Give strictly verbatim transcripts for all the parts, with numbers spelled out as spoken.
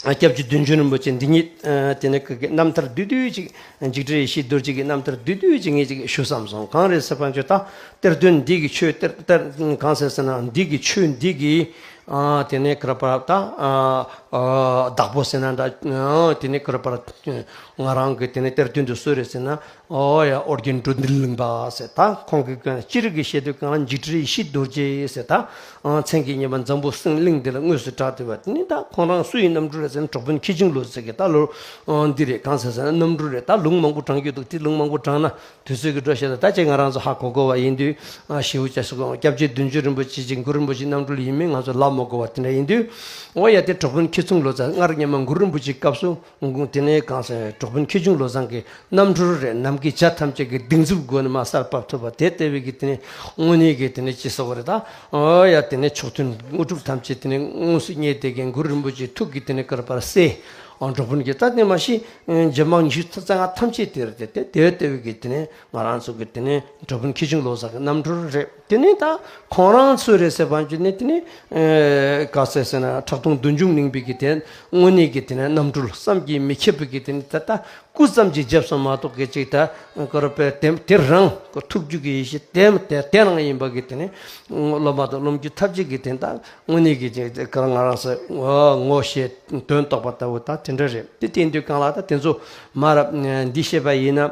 སྐྱབས་རྗེ་བདུད་འཇོམས་རིན་པོ་ཆེ་འདི་ཉིད་དེ་ནས་ཀྱི་རྣམ་ཐར་བསྡུས་བསྡུས་ཅིག་འཇིགས་བྲལ་ཡེ་ཤེས་རྡོ་རྗེ་གི་རྣམ་ཐར་བསྡུས་བསྡུས་ཅིག་ངས་ཅིག་ཞུ་བསམ་སོང་། གང་རེད་ཟེར་བ་ཅིག་ད་གཏེར་སྟོན་འདི་གི་ཆོས་གཏེར་གཏེར་གང་ཟེར་ཟེར་ན་འདི་གི་ཆོས་འདི་གི་དེ་ནས་ཀྱི་ར་པར་ད་བདག་པོ་ཟེར་ན་འདྲ། དེ་ནས་ཀྱི་ར་པར་ང་རང་གི་དེ་ནས་གཏེར་སྟོན་དུ་སུ་རེད་ཟེར་ན། ཨོ་ཡ། ཨོ་རྒྱན་འགྲོ་འདུལ་གླིང་པ་ཟེར། ད་ཁོང་གི་སྤྱིར་གྱི་བཤད་དུས་གང་ལ་འཇིགས་བྲལ་ཡེ་ཤེས་རྡོ་རྗེ་ཟེར། ད་མཚན་གྱི་ཉི་མ་འཛམ་བུ་གླིང་འདི་ལ་དངོས་སུ་གྲགས་ཏེ་བ་དེ་ནི་ད་ཁོང་རང་སུ་ཡི་རྣམ་སྤྲུལ་རེད་ཟེར་ན་གྲོགས་དཔོན་མཁས་འབྱུང་ལོ་ཟེར་གི་ད་ལོ་འདི་རེད། གང་ཟེར་ཟེར་ན་རྣམ་སྤྲུལ་རེད། ད་ལུང་མང་པོ་བགྲང་རྒྱུ་འདུག་དེ་ལུང་མང་པོ་བགྲང་ན་དུས་ཚོད་ཀྱི་འགྲོ་བཤད་ད་ད་ཅིག་ང་རང་ཚོ་ཧ་གོ་གོ་བ་ཡིན་དུས་ཞེའུ་ཅག་སུ་གོ་སྐྱབས་རྗེ་བདུད་འཇོམས་རིན་པོ་ཆེ་ཅིག་གུ་རུ་རིན་པོ་ཆེ་རྣམ་སྤྲུལ་ཡིན་མིན་ང་ཚོ་ལབ་མ་དགོས་པ་དེ་འདྲ་ཡིན་དུས། ཨོ་ཡ། དེ་གྲོགས་དཔོན་མཁས་འབྱུང་ལོ་ཟེར། སྔར་སྔོན་མ་གུ་རུ་རིན་པོ་ཆེའི་སྐབས་སུ། དེ་ནས་གང་ཟེར་གྲོགས་དཔོན་མཁས་འབྱུང་ལོ་བཟང་གི་རྣམ་སྤྲུལ་རེད། ནམ་མཁའི་བྱ་ཐམས་ཅད་ཀྱི་གདེང་ཚབ་སྒོ་ནས་མར་གསལ་བར་ཐུབ་པ་དེ་ལྟ་བུའི་གི་དེ་ནས་དངོས་གནས་ཀྱི་དེ་ནས་ཅི་ཟེར་བ་རེད་ད། ཨོ་ཡ། དེ་ནས་མཆོག་ཐུན་དངོས་གྲུབ་ཐམས་ཅད་དེ་ནས་དངོས་སུ་བརྙེས་ཏེ་གི་གུ་རུ་རིན་པོ་ཆེའི་ཐུགས་ཀྱི་དེ་ནས་ཀྱི་ར་པར་གསལ། ཨོ་གྲོགས་དཔོན་གྱི་ད་དེ་མ་གཞི་རྗེ་འབངས་ཉི་ཤུ་རྩ་ལྔ་ཐམས་ཅད་དེ་རེད་དེ་དེ་ལྟ་བུའི་གི་དེ་ནས་ང་རང་ཚོ་གི་དེ་ནས་གྲོགས་དཔོན་མཁས་འབྱུང་ལོ་བཟང་གི་རྣམ་སྤྲུལ་རེད། དེ་ནས་ད་ཁོང་རང་ཚོ་རེད་ཟེར་བ་ཅིག་ནས་དེ་ནས་ག་ཟེར་ཟེར་ན་ཁྲག་འཐུང་བདུད་འཇོམས་གླིང་པའི་གི་དེ་དངོས་གནས་ཀྱི་དེ་ནས་རྣམ་སྤྲུལ་བསམ་གྱིས་མི་ཁྱབ་པའི་གི་དེ་ནས་ད་ལྟ་སྐུ་ཙམ་གྱི་རྒྱབ་སོང་མ་གཏོགས་གི་ཅིག་ད་ཀ་ར་པའི་དེ་དེ་རང་ཐུགས་རྒྱུད་ཀྱི་ཡེ་ཤེས་དེ་དེ་དེ་རང་ཡིན་པ་གི་དེ་ནས་སློབ་མ་དང་སློབ་རྒྱུད་ཐམས་ཅད་ཀྱི་དེ་ད་དངོས་གནས་ཀྱི་ཅིག་ཀ་ང་རང་ཚོ་ངོ་ཤེས་དོན་རྟོགས་པ་ལྟ་བུ་ད་དེ་འདྲ་རེད། དེ་དེ་ཡིན་དུས་གང་ལ་ད་དེ་ཚོ་མ་རབས་འདི་བཤད་པ་ཡིན་ན།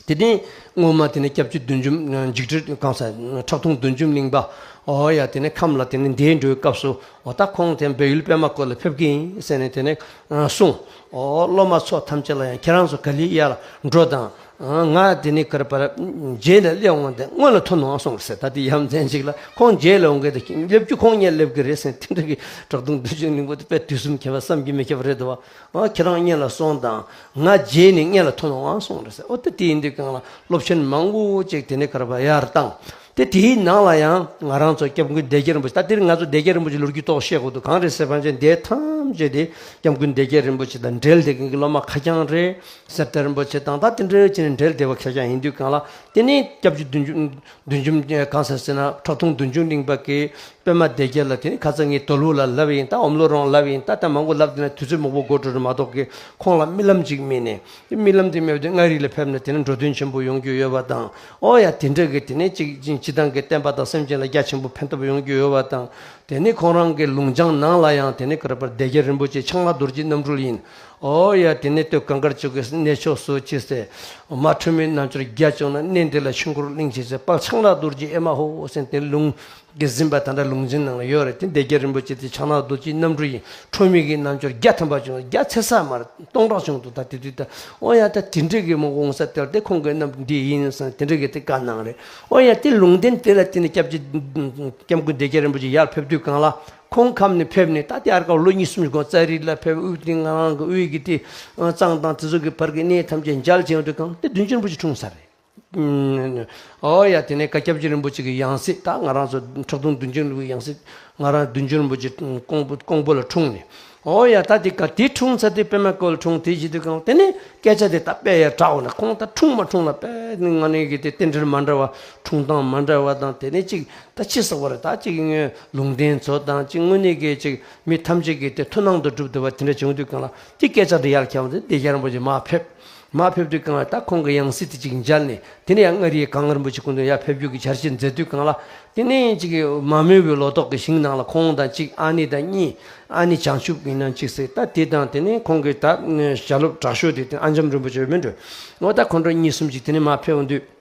དེ་ནས་སྔོན་མ་དེ་ནས་སྐྱབས་རྗེ་བདུད་འཇོམས་འཇིགས་བྲལ་གང་ཟེར་ཁྲག་འཐུང་བདུད་འཇོམས་གླིང་པ། ཨོ་ཡ། དེ་ནས་ཁམས་ལ་དེ་ནས་འདས་འགྲོའི་སྐབས་སུ་ཨོ་ད་ཁོང་དེ་བལ་ཡུལ་པད་མ་བཀོད་ལ་ཕེབས་ཀྱི་ཡིན་ཟེར་ནས་དེ་ནས་གསུངས། ཨོ་སློབ་མ་ཚོ་ཐམས་ཅད་ལ་ཡང་ཁྱེད་རང་ཚོ་ག་ལེ་ཡར་འགྲོ་དང་། ང་དེ་ནས་ཀྱི་ར་པར་རྗེས་ལ་སླེབས་འོང་དེ་སྔོན་ལ་ཐོན་འོང་གསུངས་ཟེར། ད་དེ་ཡ་མཚན་ཅིག་ལ་ཁོང་རྗེས་ལ་འོང་གི་དེ་སླེབས་རྒྱུ་ཁོང་སྔོན་སླེབས་ཀྱི་རེད་ཟེར། དེ་འདྲ་གི་ཁྲག་འཐུང་བདུད་འཇོམས་གླིང་པ་དེ་དཔེ་དུས་གསུམ་མཁས་པ་བསམ་གྱིས་མི་ཁྱབ་པ་རེད་འདུག་བ། ཨ་ཁྱེད་རང་སྔོན་ལ་སོང་དང་། ང་རྗེས་ནས་སྔོན་ལ་ཐོན་འོང་གསུངས་རེད་ཟེར། ཨོ་ད་དེ་ཡིན་དུས་གང་ལ་སློབ་ཆེན་མང་པོ་ཅིག་དེ་ནས་ཀྱི་ར་པར་ཡར་བཏང་། དེ་དེའི་ནང་ལ་ཡང་ང་རང་ཚོ་སྐྱབས་མགོན་བདེ་རྒྱལ་རིན་པོ་ཆེ། ད་དེར་ང་ཚོ་བདེ་རྒྱལ་རིན་པོ་ཆེ་ལོ་རྒྱུས་ཏོག་བཤད་དགོས་འདུག་གང་རེད་ཟེར་བ་ཅན་དེ་ཐམས་ཅད་དེ་སྐྱབས་མགོན་བདེ་རྒྱལ་རིན་པོ་ཆེ་དང་འབྲེལ་དེ་གི་སློབ་མ་ཁ་རྐྱང་རེད། གསེར་རྟ་རིན་པོ་ཆེ་དང་ད་དེ་འདྲ་ཅིག་ནས་འབྲེལ་བསྡད་པ་ཁ་རྐྱང་ཡིན་དུས་གང་ལ། དེ་ནས་སྐྱབས་རྗེ་བདུད་འཇོམས་བདུད་འཇོམས་གང་ཟེར་ཟེར་ན་ཁྲག་འཐུང་བདུད་འཇོམས་གླིང་པ་གི་པད་མ་བདེ་རྒྱལ་ལ་དེ་ནི་ཁ་ཚ་ངས་དོལ་པོ་ལ་ལབ་ཡིན། ད་ཨོམ་ལོ་རོང་ལབ་ཡིན། ད་ད་མང་པོ་ལབ་དེ་ན་དུས་ཚོད་མང་པོ་འགོར་འགྲོ་རེད་མ་གཏོགས་གི་ཁོང་ལ་རྨི་ལམ་ཅིག་རྨིས་ནས། དེ་རྨི་ལམ་དེ་རྨིས་པ་དེ་མངའ་རིས་ལ་ཕེབས་ནས་དེ་ནི་འགྲོ་དོན་ཆེན་པོ་ཡོང་རྒྱུ་ཡོད་པ་དང་། ཨོ་ཡ། དེ་འདྲ་གི་དེ་ནས་ཅིག་ཅིག་སྤྱི་བཏང་གི་བསྟན་པ་དང་སེམས་ཅན་ལ་རྒྱ་ཆེན་པོ་ཕན་ཐོགས་ཡོང་རྒྱུ་ཡོད་པ་དང་། དེ་ནས་ཁོང་རང་གི་ལུང་བྱང་ནང་ལ་ཡང་དེ་ནས་ཀྱི་ར་པར་བདེ་རྒྱལ་རིན་པོ་ཆེ་ཕྱག་ན་རྡོ་རྗེའི་རྣམ་སྤྲུལ་ཡིན། ཨོ་ཡ། དེ་ནས་སྟོད་གངས་དཀར་ཕྱོགས་ཀྱི་གནས་མཆོག་སུ་ཅི་ཟེར། མ་ཁྲོས་མའི་རྣལ་འབྱོར་རྒྱ་བྱུང་ན། གནས་འདི་ལ་ཆོས་འཁོར་གླིང་ཆེན་ཟེར། དཔལ་ཕྱག་ན་རྡོ་རྗེ་ཨེ་མ་ཧོ་ཟེར་དེ་ལུང་གི་ཟིན་པ་ད་ལྟ་ལུང་ཆེན་ནང་ལ་ཡོད་རེད། དེ་བདེ་རྒྱལ་རིན་པོ་ཆེ་དེ་ཕྱག་ན་རྡོ་རྗེའི་རྣམ་སྤྲུལ་ཡིན། ཁྲོས་མའི་གི་རྣལ་འབྱོར་བརྒྱ་ཐམ་པ་བྱུང་། བརྒྱ་ཚེ་ས་མར་སྟོང་ཕྲག་བྱུང་འདུག་ད་དེ་དུས་ད་ཨོ་ཡ། ད་དེ་འདྲ་གི་མོ་འོང་ས་དེར་དེ་ཁོང་གི་རྣམ་འདི་ཡིན་ཟེར་དེ་འདྲ་གི་དེ་བཀའ་གནང་རེད། ཨོ་ཡ། དེ་ལུང་བསྟན་དེ་ལ་བརྟེན་ནས་སྐྱབས་རྗེ་སྐྱབས་མགོན་བདེ་རྒྱལ་རིན་པོ་ཆེ་ཡར་ཕེབས་དུས་གང་ལ། ཁོང་ཁམས་ནས་ཕེབས་ནས་ད་དེ་ཨར་ཀ་ལོ་གཉིས་གསུམ་གོང་ཙཱ་རི་ལ་ཕེབས། དབུས་དེ་ང་རང་གི་དབུས་ཀྱི་དེ་གཙང་དང་དེ་ཚོ་གི་བར་གྱི་གནས་ཐམས་ཅད་མཇལ་བྱེད་དུས་གང་དེ་བདུད་འཇོམས་རིན་པོ་ཆེ་འཁྲུངས་ས་རེད། ཨོ་ཡ། དེ་ནས་བཀའ་སྐྱབས་རྗེ་རིན་པོ་ཆེ་གི་ཡང་སྲིད་ད་ང་རང་ཚོ་ཁྲག་འཐུང་བདུད་འཇོམས་གླིང་པའི་ཡང་སྲིད་ང་རང་བདུད་འཇོམས་རིན་པོ་ཆེ་ཀོང་པོ་ཀོང་པོ་ལ་འཁྲུངས་ནས། ཨོ་ཡ། ད་དེ་ཀ་དེ་འཁྲུངས་ཚར་དུས་པད་མ་བཀོད་ལ་འཁྲུངས། དེ་བྱེད་དུས་གང་དེ་ནས་སྐད་ཆ་དེ་ད་དཔེ་ཡ་དྲག་འོ་ན་ཁོང་ད་འཁྲུངས་མ་འཁྲུངས་ལ་དཔེ་ནི་ང་ནས་གི་དེ་རྟེན་འབྲེལ་མ་འདྲ་བ། འཁྲུངས་སྟངས་མ་འདྲ་བ་དང་དེ་ནས་ཅིག་ད་ཅི་ཟེར་བ་རེད། ད་ཅིག་ངོས་ལུང་བསྟན་ཚོ་དང་ཅིག་དངོས་གནས་ཀྱི་ཅིག་མི་ཐམས་ཅད་ཀྱི་དེ་མཐུན་སྣང་དུ་གྲུབ་བསྡད་པ་དེ་འདྲ་བྱུང་དུས་གང་ལ་དེ་སྐད་ཆ་དེ་ཡར་ཁྱབ་པ་དེ་བདེ་རྒྱལ་རིན་པོ་ཆེ་མར་ཕེབས། མར་ཕེབས་དུས་གང་ལ་ད་ཁོང་གི་ཡང་སྲིད་དེ་ཅིག་མཇལ་ནས་དེ་ནས་ཡང་མངའ་རིས་གངས་རིན་པོ་ཆེ་སྐུ་མདུན་ཡར་ཕེབས་རྒྱུ་གི་བྱ་བྱེད་མཛད་དུས་གང་ལ། དེ་ནས་ཅིག་མ་རྨོས་པའི་ལོ་ཏོག་གི་ཞིང་ནང་ལ་ཁོང་དང་ཅིག་ཨ་ནེ་དང་གཉིས། ཨ་ནེ་བྱང་ཆུབ་ཡིན་ན་ཅིག་ཟེར། ད་དེ་དང་དེ་ནས་ཁོང་གི་ད་ཞལ་སློབ་དྲག་ཤོས་དེ་དེ་ཨ་འཇམ་རིན་པོ་ཆེ་མིན་འགྲོ། འོ་ད་ཁོང་ཁྲོ་གཉིས་གསུམ་ཅིག་དེ་ནས་མར་ཕེབས་འོང་དུས།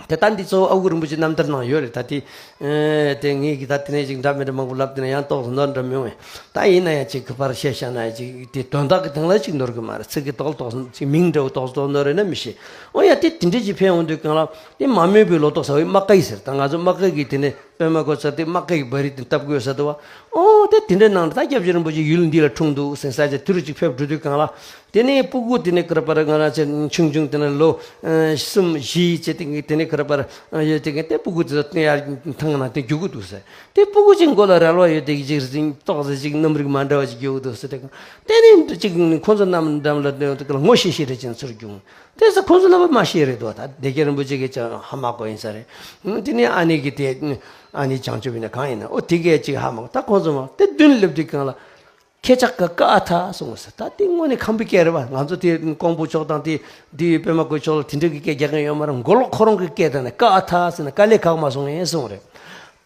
དེ་ལྟ་འདི་གཙོ་བོ་ཨ་ཁུ་རིན་པོ་ཆེ་རྣམ་ཐར་ནང་ཡོད་རེད། ད་དེ་ཨེ་དེ་ངེད་ཀྱིས་ད་དེ་ནས་ཅིག་འདྲ་མི་འདྲ་མང་པོ་ལབ་དེ་ནས་ཡང་ཏོག་ཙམ་ནོར་འདྲ་མི་ཡོང་བས། ད་ཡིན་ན་ཡང་ཅིག་གི་ཕར་བཤད་བཞག་ན་ཡང་ཅིག་དེ་དོན་དག་གི་སྟེང་ལ་ཅིག་ནོར་གི་མ་རེད། ཚིག་གི་ཏོག་ཏོག་ཙམ་ཅིག་མིང་འདྲ་བོ་ཏོག་ཙམ་ཏོག་ནོར་རེད་ན་མི་ཤེས། འོ་ཡ། དེ་དེ་འདྲ་ཅིག་ཕན་འོང་དུས་གང་ལ་དེ་མ་རྨོས་པའི་ལོ་ཏོག་ཟེར་བའི་དམག་སྐད་ཟེར། ད་ང་ཚོ་དམག་སྐད་ཀྱི་དེ་ནས་པད་མ་བཀོད་ཚར་དེ་དམག་སྐད་ཀྱི་བ་རི་དེ་བཏབ་དགོས་ཟེར་དུ་བ། ཨོ་དེ་དེ་འདྲ་ནང་ད་སྐྱབས་རྗེ་རིན་པོ་ཆེ་ཡུལ་འདི་ལ་འཁྲུངས་འདུག་ཟེར་ས་ཆ་དེ་རུ་ཅིག་ཕེབས་འགྲོ་དུས་གང་ལ། དེ་ནས་སྤུ་གུ་དེ་ནས་ཀི་ར་པར་ང་རང་ཚོ་ཆུང་ཆུང་དེ་ནས་ལོ་གསུམ་བཞི་བྱས་ཏེ་དེ་ནས་ཀི་ར་པར་ཡོད་དེ་གི་དེ་སྤུ་གུ་དེ་ཚོ་ཡར་ཐང་ན་དེ་རྒྱུག་གི་འདུག་ཟེར། དེ་སྤུ་གུ་ཅིག་མགོ་ལ་རལ་བ་ཡོད་དེ་གི་ཅིག་ཏོག་ཙེ་ཅིག་རྣམ་རིག་མ་འདྲ་བ་ཅིག་རྒྱུག་གི་འདུག་ཟེར། དེ་དེ་ནས་ཅིག་ཁོང་ཚོ་རྣམས་འགྲམ་ལ་དེ་ངོ་ཤེས་ཤེས་རེ་ཅན་ཚུར་རྒྱུག་དེ་ཚོ་ཁོང་ཚོ་རྣམ་པ་མ་ཤེས་རེད་འདུག་ད་བདེ་རྒྱལ་རིན་པོ་ཆེ་གི་ཅང་ཧ་མ་གོ་ཡིན་ས་རེད། དེ་ནས་ཨ་ནེ་གི་དེ་ཨ་ནེ་བྱང་ཆུབ་ཡིན་ན་གང་ཡིན་ན་ཨོ་དེ་གས་ཅིག་ཧ་མ་གོ་ད་ཁོང་ཚོ་མ་དེ་མདུན་སླེབས་དུས་གང་ལ། ཁྱེད་ཅག་གི་ཀ་ཨ་ཐ་གསུངས་ཟེར། ད་དེ་དངོས་གནས་ཁམས་པའི་སྐད་རེད་བ། ང་ཚོ་དེ་ཀོང་པོ་ཕྱོགས་དང་དེ་དེ་པད་མ་བཀོད་ཕྱོགས་ལ་དེ་འདྲ་གི་སྐད་རྒྱག་མཁན་ཡོད་མ་རེད། མགོ་ལོག་ཁོ་རང་གི་སྐད་དང་ནི་ཀ་ཨ་ཐ་ཟེར་ན་དཀའ་ལས་ཁག་མ་སོང་ངས་གསུངས་རེད།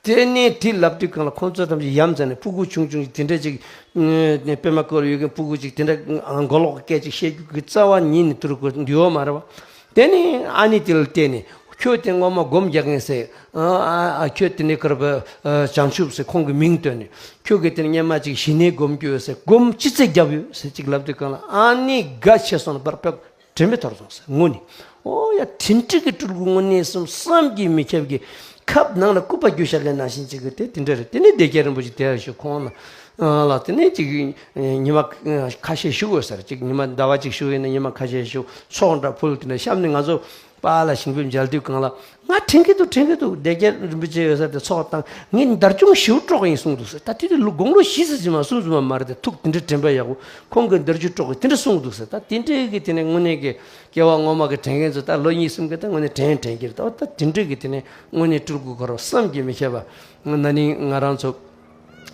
དེ་ནས་དེ་ལབ་དུས་གང་ལ་ཁོང་ཚོ་ཐམས་ཅད་ཡ་མཚན་ནས་སྤུ་གུ་ཆུང་ཆུང་ཞིག་དེ་འདྲ་ཅིག་ཨ་པད་མ་བཀོད་ལ་ཡོད་མཁན་སྤུ་གུ་ཅིག་དེ་འདྲ་མགོ་ལོག་གི་སྐད་ཅིག་བཤད་རྒྱུ་གི་རྩ་བ་ཉིད་ནས་དུར་གོ་འདི་ཡོད་མ་རེད་བ། དེ་ནས་ཨ་ནེ་དེ་ལ་བལྟས་ནས། ཁྱོད་དེ་སྔོན་མ་སྒོམ་རྒྱག་མཁན་ཟེར། ཨ་ཨ་ཨ། ཁྱོད་དེ་ནས་ཁར་བ་བྱང་ཆུབ་ཟེར་ཁོང་གི་མིང་བཏོན་ནས། ཁྱོད་ཀྱིས་དེ་ནས་སྔོན་མ་ཅིག་ཞི་གནས་སྒོམ་རྒྱུ་ཡོད་ཟེར། སྒོམ་ཅི་ཚད་བརྒྱབ་ཡོད་ཟེར་ཅིག་ལབ་དུས་གང་ལ་ཨ་ནེ་དགའ་ཆེ་སོང་ན་བར་པ་དྲན་པའི་ཐོར་སོང་ཟེར་དངོས་ནས། ཨོ་ཡ། དེ་འདྲ་གི་སྤྲུལ་སྐུ་དངོས་གནས་སེམས་བསམ་གྱིས་མི་ཁྱབ་ཀྱི་ཁབ་ནང་ལ་སྐུད་པ་རྒྱུ་བཞག་མཁན་ནང་བཞིན་ཅིག་གི་དེ་དེ་འདྲ་རེད། དེ་ནས་སྡེ་བརྒྱད་རིན་པོ་ཆེ་དེ་ཡ་ཞུ་ཁོང་ལ་ལ་དེ་ནས་ཅིག་ཉི་མ་ཁ་ཤས་བཞུགས་དགོས་ཟེར། ཅིག་ཉི་མ་ཟླ་བ་གཅིག་བཞུགས་ཡིན་ན་ཉི་མ་ཁ་ཤས་བཞུགས། ཚོགས་འདྲ་ཕུལ། དེ་འདྲ་གཤམ་ནས་ང་ཚོ་པཱ་ལགས་ཞིང་ཕེབས་མཇལ་དུས་གང་ལ། ང་དྲན་གྱི་འདུག་དྲན་གྱི་འདུག་སྡེ་བརྒྱད་རིན་པོ་ཆེ་ཡོད་ས་དེ་ཚོགས་བཏང་། ངས་འདར་ཆུང་ཞེ་པོ་དཀྲོགས་ཡིན་གསུངས་འདུག་ཟེར། ད་དེ་དུས་ལོ་དགུང་ལོ་བཞི་ཙམ་ཅིག་མ་སོང་ཙམ་མ་མ་རེད་དེ། ཐུགས་དེ་འདྲ་དྲན་པ་ཡག་པོ། ཁོང་གིས་འདར་ཆུང་དཀྲོགས་གི་དེ་འདྲ་གསུངས་འདུག་ཟེར། ད་དེ་འདྲའི་གི་དེ་ནས་དངོས་གནས་ཀྱི་སྐྱེ་བ་སྔོན་མ་གི་དྲན་མཁན་ཚོ་ད་ལོ་གཉིས་གསུམ་གི་ད་དངོས་གནས་དྲན་དྲན་གྱི་རེད། ད་ད་དེ་འདྲའི་གི་དེ་ནས་དངོས་གནས་སྤྲུལ་སྐུ་ཁོ་རང་བསམ་གྱིས་མི་ཁྱབ་པ། ན་ནིང་ང་རང་ཚོ་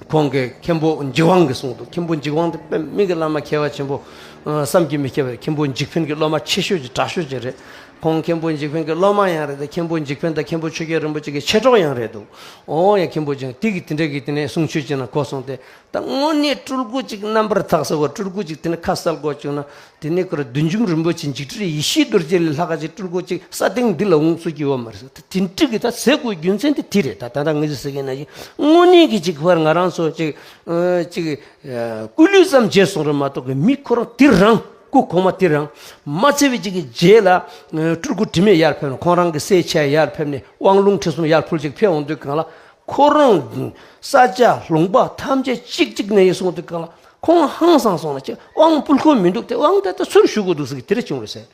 ཁོང་གིས་མཁན་པོ་འཇིགས་དབང་གིས་གསུངས་འདུག་མཁན་པོ་འཇིགས་དབང་དེ་དཔེ་མི་གི་བླ་མ་མཁས་པ་ཆེན་པོ། ཨ། བསམ་གྱིས་མི་ཁྱབ་པའི་མཁན་པོ་འཇིགས་ཕན་གྱི་སློབ་མ་ཆེ་ཤོས་ཀྱི་དྲག་ཤོས་ཀྱི་རེད། ཁོང་མཁན་པོ་འཇིགས་ཕན་གྱི་སློབ་མ་ཡང་རེད་དེ། མཁན་པོ་འཇིགས་ཕན་དང་མཁན་པོ་ཆོས་རྒྱལ་རིན་པོ་ཆེ་གི་མཆེད་གྲོགས་ཡང་རེད་འདུག་ཨོ་ཡ། མཁན་པོ་འཇིགས་དེ་གི་དེ་འདྲ་གི་དེ་ནས་གསུང་ཆོས་ཅིག་ན་གོ་སོང་སྟེ། ད་དངོས་གནས་སྤྲུལ་སྐུ་ཅིག་རྣམ་པར་དག་ས་གོ། སྤྲུལ་སྐུ་ཅིག་དེ་ནས་ཁ་གསལ་གོ་བྱུང་ན། དེ་ནས་ཁོ་ར་བདུད་འཇོམས་རིན་པོ་ཆེ་འཇིགས་བྲལ་ཡེ་ཤེས་རྡོ་རྗེ་ལས་ལྷག་ག་ཅིག་སྤྲུལ་སྐུ་ཅིག་ས་སྟེང་འདི་ལ་འོང་ཚུགས་ཀྱི་ཡོད་མ་རེད་ཟེར། དེ་འདྲ་གི་ད་ཟེར་དགོས་རྒྱུ་མཚན་དེ་དེ་རེད། ད་ད་ལྟ་ངས་ཟེར་གྱི་ན་ཅིག་དངོས་གནས་ཀྱི་ཅིག་ཕར་ང་རང་ཚོ་ཅིག་ཨ་ཅིག་ཨ་སྐུ་ལུས་ཙམ་མཇལ་སོང་རེད་མ་གཏོགས་གི། མི་ཁོ་རང་དེ་རང་སྐུ་གོང་མ་དེ་རང་མ་ཚེ་བའི་ཅིག་གི་རྗེས་ལ་ཨ་སྤྲུལ་སྐུ་དྲི་མེད་ཡར་ཕེབས་ནས། ཁོང་རང་གི་སྲས་ཆེ་ཡར་ཕེབས་ནས། དབང་ལུང་ཁྲིད་གསུམ་ཡར་ཕུལ་ཅིག་ཕེབས་འོང་དུས་གང་ལ། ཁོ་རང་ས་ཆ་ལུང་པ་ཐམས་ཅད་གཅིག་གཅིག་ནས་ཡིན་སོང་དུས་གང་ལ། ཁོང་ཧང་སངས་སོང་ན་ཅིག་དབང་ཕུལ་ཁོམ་མི་འདུག་སྟེ། དབང་དེ་ལྟ་ཚུར་ཞུ་དགོས་འདུག་ཟེར་གི་དེ་འདྲ་བྱུང་རེད་ཟེར།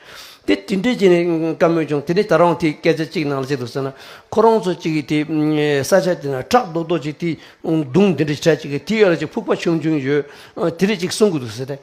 དེ་དེ་འདྲ་བྱས་ནས་བཀའ་མོལ་བྱུང་། དེ་ནས་ད་རུང་དེ་སྐད་ཆ་གཅིག་ནང་ལ་ཅི་འདུག་ཟེར་ན། ཁོ་རང་ཚོ་གཅིག་གིས་དེ་ས་ཆ་དེ་ན་བྲག་རྡོག་རྡོག་ཅིག་དེ་གདུང་དེ་འདྲ་ཞིག་གྲས་ཅིག་གིས་དེ་ཡར་ལ་ཅིག་ཕུག་པ་ཆུང་ཆུང་ཡོད། དེ་འདྲ་ཅིག་གསུང་གི་འདུག་ཟེར་ཏེ།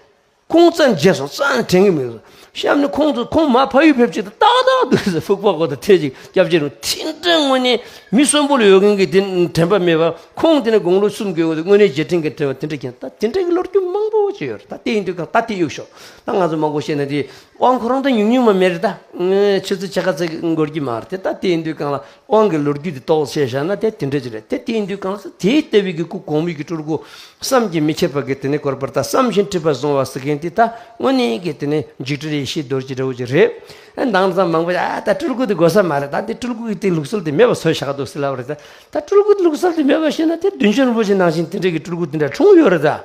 ཁོང་རྩ་མཇལ་སོང་། རྩ་དྲན་གི་མི་འདུག་གཤམ་ནས་ཁོང་ཚོ་ཁོང་མ་ཕ་ཡུལ་ཕེབས་ཅིག་ཏག་ཏག་འདུག་ཟེར། ཕུག་པ་གོ་ད་ཐེ་ཅིག་སྐྱབས་རྗེ་རུ་དེ་འདྲ་དངོས་གནས་མི་གསོན་པོ་ལ་ཡོད་མཁན་གྱི་དེ་དྲན་པ་མེད་པ། ཁོང་དེ་ནས་དགུང་ལོ་གསུམ་གྱི་འོག་ཏུ་དངོས་གནས་རྗེས་དྲན་གྱི་དྲན་པ་དེ་འདྲ་མཁྱེན། ད་དེ་འདྲ་གི་ལོ་རྒྱུས་མང་པོ་ཅིག་ཡོད་རེད། ད་དེ་ཡིན་དུས་གང་ད་དེ་གཡུག་ཤོག་ད་ང་ཚོ་མང་པོ་བཤད་ན་དེ་དབང་ཁོ་རང་ད་ཉུང་ཉུང་མ་མེད་རེད། ད་ཆུ་ཚོད་ཕྱེད་ཀ་ཙམ་འགོར་གྱི་མ་རེད་དེ། ད་དེ་ཡིན་དུས་གང་ལ་དབང་གི་ལོ་རྒྱུས་དེ་ཏོག་ཙམ་བཤད་བཞག་ན་དེ་དེ་འདྲ་ཅིག་རེད། དེ་དེ་ཡིན་དུས་གང་ལ་དེ་ལྟ་བུའི་གི་སྐུ་གོང་མའི་གི་སྤྲུལ་སྐུ་བསམ་གྱིས་མི་ཁྱབ་པ་གི་དེ་ནས་བསྐོར་བར་ད་བསམ་བཞིན་སྒྲུབ་པ་བཟུང་བ་ཟེར་མཁན་དེ་ད་དངོས་གནས་ཀྱི་དེ་ནས་འཇིགས་བྲལ་ཡེ་ཤེས་རྡོ་རྗེ་འདྲ་བོ་ཅིག་རེད། ཨ་དེང་སང་མང་པོ་ཨ་ད་སྤྲུལ་སྐུ་དེ་དགོས་ས་མ་རེད། ད་དེ་སྤྲུལ་སྐུ་གི་དེ་ལུགས་སྲོལ་དེ་མེད་པ་བཟོས་བཞག་འདུག་ཟེར་ལབ་པ་རེད། ད་ད་སྤྲུལ་སྐུ་དེ་ལུགས་སྲོལ་དེ་མེད་པ་ཤེས་ན་དེ་བདུད་འཇོམས་རིན་པོ་ཆེ་ནང་བཞིན་དེ་འདྲ་གི་སྤྲུལ་སྐུ་དེ་འདྲ་འཁྲུངས་ཡོད་རེད་ད།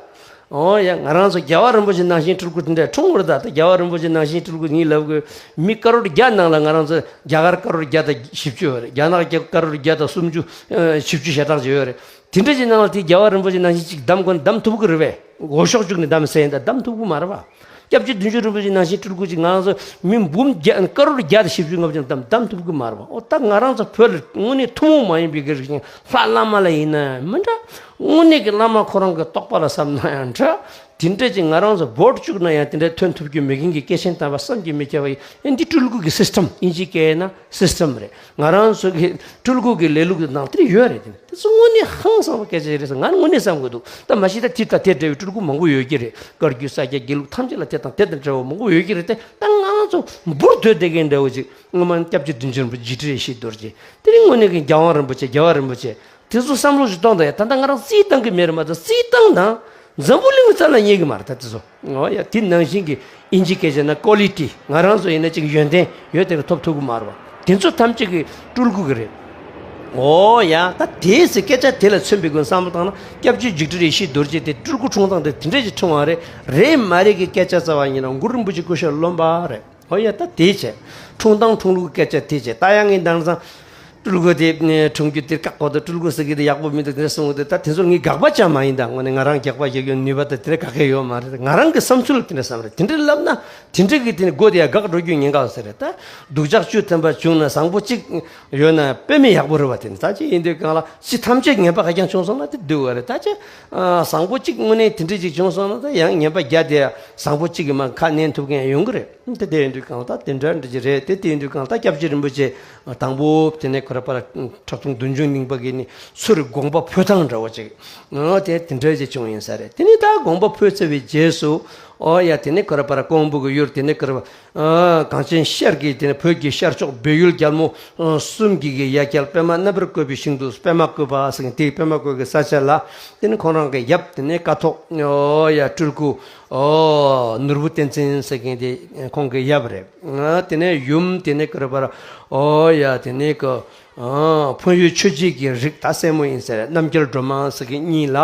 ཨོ་ཡ། ང་རང་ཚོ་རྒྱལ་བ་རིན་པོ་ཆེ་ནང་བཞིན་སྤྲུལ་སྐུ་དེ་འདྲ་འཁྲུངས་ཡོད་རེད་ད། ད་རྒྱལ་བ་རིན་པོ་ཆེ་ནང་བཞིན་སྤྲུལ་སྐུ་ངས་ལབ་དགོས། མི་ཀ་རོར་བརྒྱ་ནང་ལ་ང་རང་ཚོ་རྒྱ་གར་ཀ་རོར་བརྒྱ་དང་བཞི་བཅུ་ཡོད་རེད། རྒྱ་ནག་རྒྱ་ཀ་རོར་བརྒྱ་དང་སུམ་ཅུ་ཨ་བཞི་བཅུ་ཞེ་གྲངས་ཅིག་ཡོད་རེད། དེ་འདྲ་ཅིག་ནང་ལ་དེ་རྒྱལ་བ་རིན་པོ་ཆེ་ནང་བཞིན་ཅིག་བདམས་དགོས་ན་བདམས་ཐུབ་ཀྱི་རེད་པས། འོས་ཤོག་བཅུག་ནས་བདམས་ཟེར་ཡིན་ད་བདམས་ཐུབ་ཀྱི་མ་རེད་པ། སྐྱབས་རྗེ་བདུད་འཇོམས་རིན་པོ་ཆེ་ནང་བཞིན་སྤྲུལ་སྐུ་ཅིག་ང་རང་ཚོ་མི་འབུམ་བརྒྱ་ཀ་རོར་བརྒྱ་དང་བཞི་བཅུ་ལྔ་བཅུ་བདམས་བདམས་ཐུབ་ཀྱི་མ་རེད་པ། ཨོ་ད་ང་རང་ཚོ་བོད་ལ་དངོས་གནས་ཐུན་མོང་མ་ཡིན་པའི་གི་རིགས་ཤིག་ལྷ་བླ་མ་ལ་ཡིན་ན་ཡང་མི་འདྲ། དངོས་གནས་ཀྱི་བླ་མ་ཁོ་རང་གི་རྟོགས་པ་ལ་བསམ་ན་ཡང་འདྲ། དེ་འདྲ་ཅིག་ང་རང་ཚོ་འབོར་བཅུག་ན་ཡང་དེ་འདྲ་ཐོན་ཐུབ་རྒྱུ་མེད་མཁན་གྱི་སྐྱེས་ཆེན་དམ་པ་བསམ་གྱིས་མི་ཁྱབ་པ་ཡིན། ཨེ་འདི་སྤྲུལ་སྐུ་གི་སིས་ཊམ་ཨིན་ཇིའི་སྐད་ཡིན་ན་སིས་ཊམ་རེད། ང་རང་ཚོ་གི་སྤྲུལ་སྐུ་གི་ལས་ལུགས་དེ་ནང་དེ་ཡོད་རེད། དེ་ནི་དེ་ཚོ་དངོས་གནས་ཧང་སང་བ་སྐད་ཆ་རེད་ཟེར་ང་དངོས་གནས་བསམ་གྱི་འདུག་ད་མ་གཞི་ད་དེ་དང་དེ་འདྲ་བའི་སྤྲུལ་སྐུ་མང་པོ་ཡོད་ཀྱི་རེད། བཀའ་བརྒྱུད་ས་སྐྱ་དགེ་ལུགས་ཐམས་ཅད་ལ་དེ་དང་དེ་དང་འདྲ་བ་མང་པོ་ཡོད་ཀྱི་རེད་དེ། ད་ང་རང་ཚོ་འབུར་དོད་བསྡད་མཁན་འདྲ་བོ་ཅིག་སྔོན་མ་སྐྱབས་རྗེ་བདུད་འཇོམས་རིན་པོ་ཆེ་འཇིགས་བྲལ་ཡེ་ཤེས་རྡོ་རྗེ། དེ་རིང་དངོས་གནས་ཀྱི་རྒྱལ་དབང་རིན་པོ་ཆེ་རྒྱལ་བ་རིན་པོ་ཆེ། དེ་ཚོ་བསམ་བློ་ཞིག་གཏོང་དང་ཡ། ད་ལྟ་ང་རང་རྩིས་བཏང་གི་མེད་རེད་མ་གཏོགས་རྩིས་བཏང་དང་། འཛམ་བུ་གླིང་རྩ་ལ་རྙེད་ཀྱི་མ་རེད་ད་དེ་ཚོ། འོ་ཡ། དེ་ནང་བཞིན་གྱི་ཨིན་ཇི་སྐད་ཆ་ན་ཀོ་ལི་ཊི། ང་རང་ཚོ་ཡིན་ན་ཅིག་ཡོན་ཏན་ཡོད་དེ་ག་ཐོབ་ཐུབ་ཀྱི་མ་རེད་བ། དེ་ཚོ་ཐམས་ཅད་ཀྱི་སྤྲུལ་སྐུ་གི་རེད། འོ་ཡ། ད་དེའི་ཚེ་སྐད་ཆ་དེ་ལ་མཚོན་པའི་སྒོ་ནས་བསམ་བློ་བཏང་ན་སྐྱབས་རྗེ་འཇིགས་བྲལ་ཡེ་ཤེས་རྡོ་རྗེ་དེ་སྤྲུལ་སྐུ་འཁྲུངས་སྟངས་དེ་དེ་འདྲས་ཅིག་འཁྲུངས་པ་རེད། རེད་མ་རེད་ཀྱི་སྐད་ཆ་རྩ་བ་ཉིད་ན་གུ་རུ་རིན་པོ་ཆེ་སྐུ་ཞབས་རློམ་པ་རེད། ཨོ་ཡ། ད་དེ་བྱས། འཁྲུངས་སྟངས་འཁྲུངས་ལུགས་སྐད་ཆ་དེ་བྱས། ད་ཡང་ངས་དེང་སང་སྤྲུལ་སྐུ་དེ་འཁྲུངས་རྒྱུ་དེ་བཀག་གོ། ད་སྤྲུལ་སྐུ་ཟེར་གི་དེ་ཡག་པོ་མི་འདུག་དེ་གསུང་གི་འདུག་ད་དེ་ཚོ་ངས་དགག་པ་བྱ་མ་ཡིན། ད་དངོས་གནས་ང་རང་དགག་པ་རྒྱག་རྒྱུ་ནུས་པ་ད་དེ་འདྲ་ག་གེ་ཡོད་མ་རེད། ང་རང་གི་བསམ་ཚུལ་ལ་དེ་འདྲ་བསམ་རེད། དེ་འདྲ་ལབ་ན་དེ་འདྲ་གི་དེ་ནས་སྒོ་དེ་ཡང་འགག་འགྲོ་རྒྱུ་ཉེན་ཁ་ཟེར་རེད། ད་སྡུག་ཅག་བཅུ་ཐམ་པ་བྱུང་ན་བཟང་པོ་གཅིག་ཡོད་ན་དཔེ་མི་ཡག་པོ་རེད་བ། དེ་ནི་ད་ཅི་ཡིན་དུས་གང་ལ་ཅི་ཐམས་ཅད་ངན་པ་ཁ་རྐྱང་བྱུང་སོང་ན་དེ་སྡུག་པ་རེད། ད་ཅི་བཟང་པོ་གཅིག་དངོས་གནས་དེ་འདྲ་ཅིག་བྱུང་སོང་ན་ད་ཡང་ངན་པ་བརྒྱ་དེ་བཟང་པོ་གཅིག་གིས་མར་ཁ་མནན་ཐུབ་མཁན་ཡོང་གི་རེད། དེ་དེ་ཡིན་དུས་གང་ལ་ད་དེ་འདྲ་འདྲ་ཅིག་རེད། དེ་དེ་ཡིན་དུས་གང་ལ་ད་སྐྱབས་རྗེ་རིན་པོ་ཆེ་དང་པོ་དེ་ནས་ཁོ་པར་ཁྲག་འཐུང་བདུད་འཇོམས་གླིང་པ་གི་ནི་ཚུར་དགོངས་པ་འཕོ་སྟངས་འདྲ་བོ་ཅིག་ཨོ་དེ་དེ་འདྲ་ཅིག་བྱུང་ཡིན་ས་རེད། དེ་ནི་ད་དགོངས་པ་འཕོས་ཚར་བའི་རྗེས་སུ་ཨོ་ཡ་དེ་ནི་ཁོ་ར་པར་ཀོང་པོ་གི་ཡུལ་དེ་ནི་ཁོ་ར་པར་གངས་ཅན་ཤར་གྱི་དེ་ནི་བོད་ཀྱི་ཤར་ཕྱོགས་བལ་ཡུལ་རྒྱལ་མོ་གསུམ་གྱི་གི་ཡ་གྱལ་པདྨ་རྣམ་པར་བཀོད་པའི་ཞིང་དུ་པདྨ་བཀོད་པ་ཟེར་མཁན་དེའི་པདྨ་བཀོད་ཀྱི་ས་ཆ་ལ་དེ་ནི་ཁོང་རང་གི་ཡབ་དེ་ནི་ཀཿཐོག་ཨོ་ཡ་སྤྲུལ་སྐུ་ཨོ་ནོར་བུ་བསྟན་འཛིན་ཟེར་མཁན་དེ་ཁོང་གི་ཡབ་རེད། དེ་ནས་ཡུམ་དེ་ནས་ཀར་པར་ཨོ་ཡ་དེ་ནས་ཀ་ཕུན་ཡུལ་ཆོས་རྗེ་གི་རིགས་ད་སྲས་མོ་ཡིན་ཟེར་རྣམ་རྒྱལ་སྒྲོལ་མ་ཟེར་མཁན་གཉིས་ལ་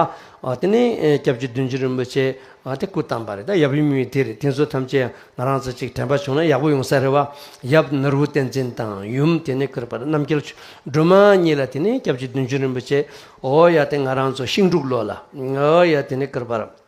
དེ་ནས་སྐྱབས་རྗེ་བདུད་འཇོམས་རིན་པོ་ཆེ་དེ་སྐུ་བལྟམས་པ་རེད། ད་ཡབ་ཡུམ་གཉིས་དེ་རེད། དེ་ཚོ་ཐམས་ཅད་ང་རང་ཚོ་གཅིག་དྲན་པ་བྱུང་ན་ཡག་པོ་ཡོང་ས་རེད་བ། ཡབ་ནོར་བུ་བསྟན་འཛིན་དང་ཡུམ་དེ་ནས་ཀར་པར་རྣམ་རྒྱལ་སྒྲོལ་མ་གཉིས་ལ་དེ་ནས་སྐྱབས་རྗེ་བདུད་འཇོམས་རིན་པོ་ཆེ་ཨོ་ཡ་དེ་ང་རང་ཚོ་ཤིང་འབྲུག་ལོ་ལ་ཨོ་ཡ་དེ་ནས་ཀར་པར།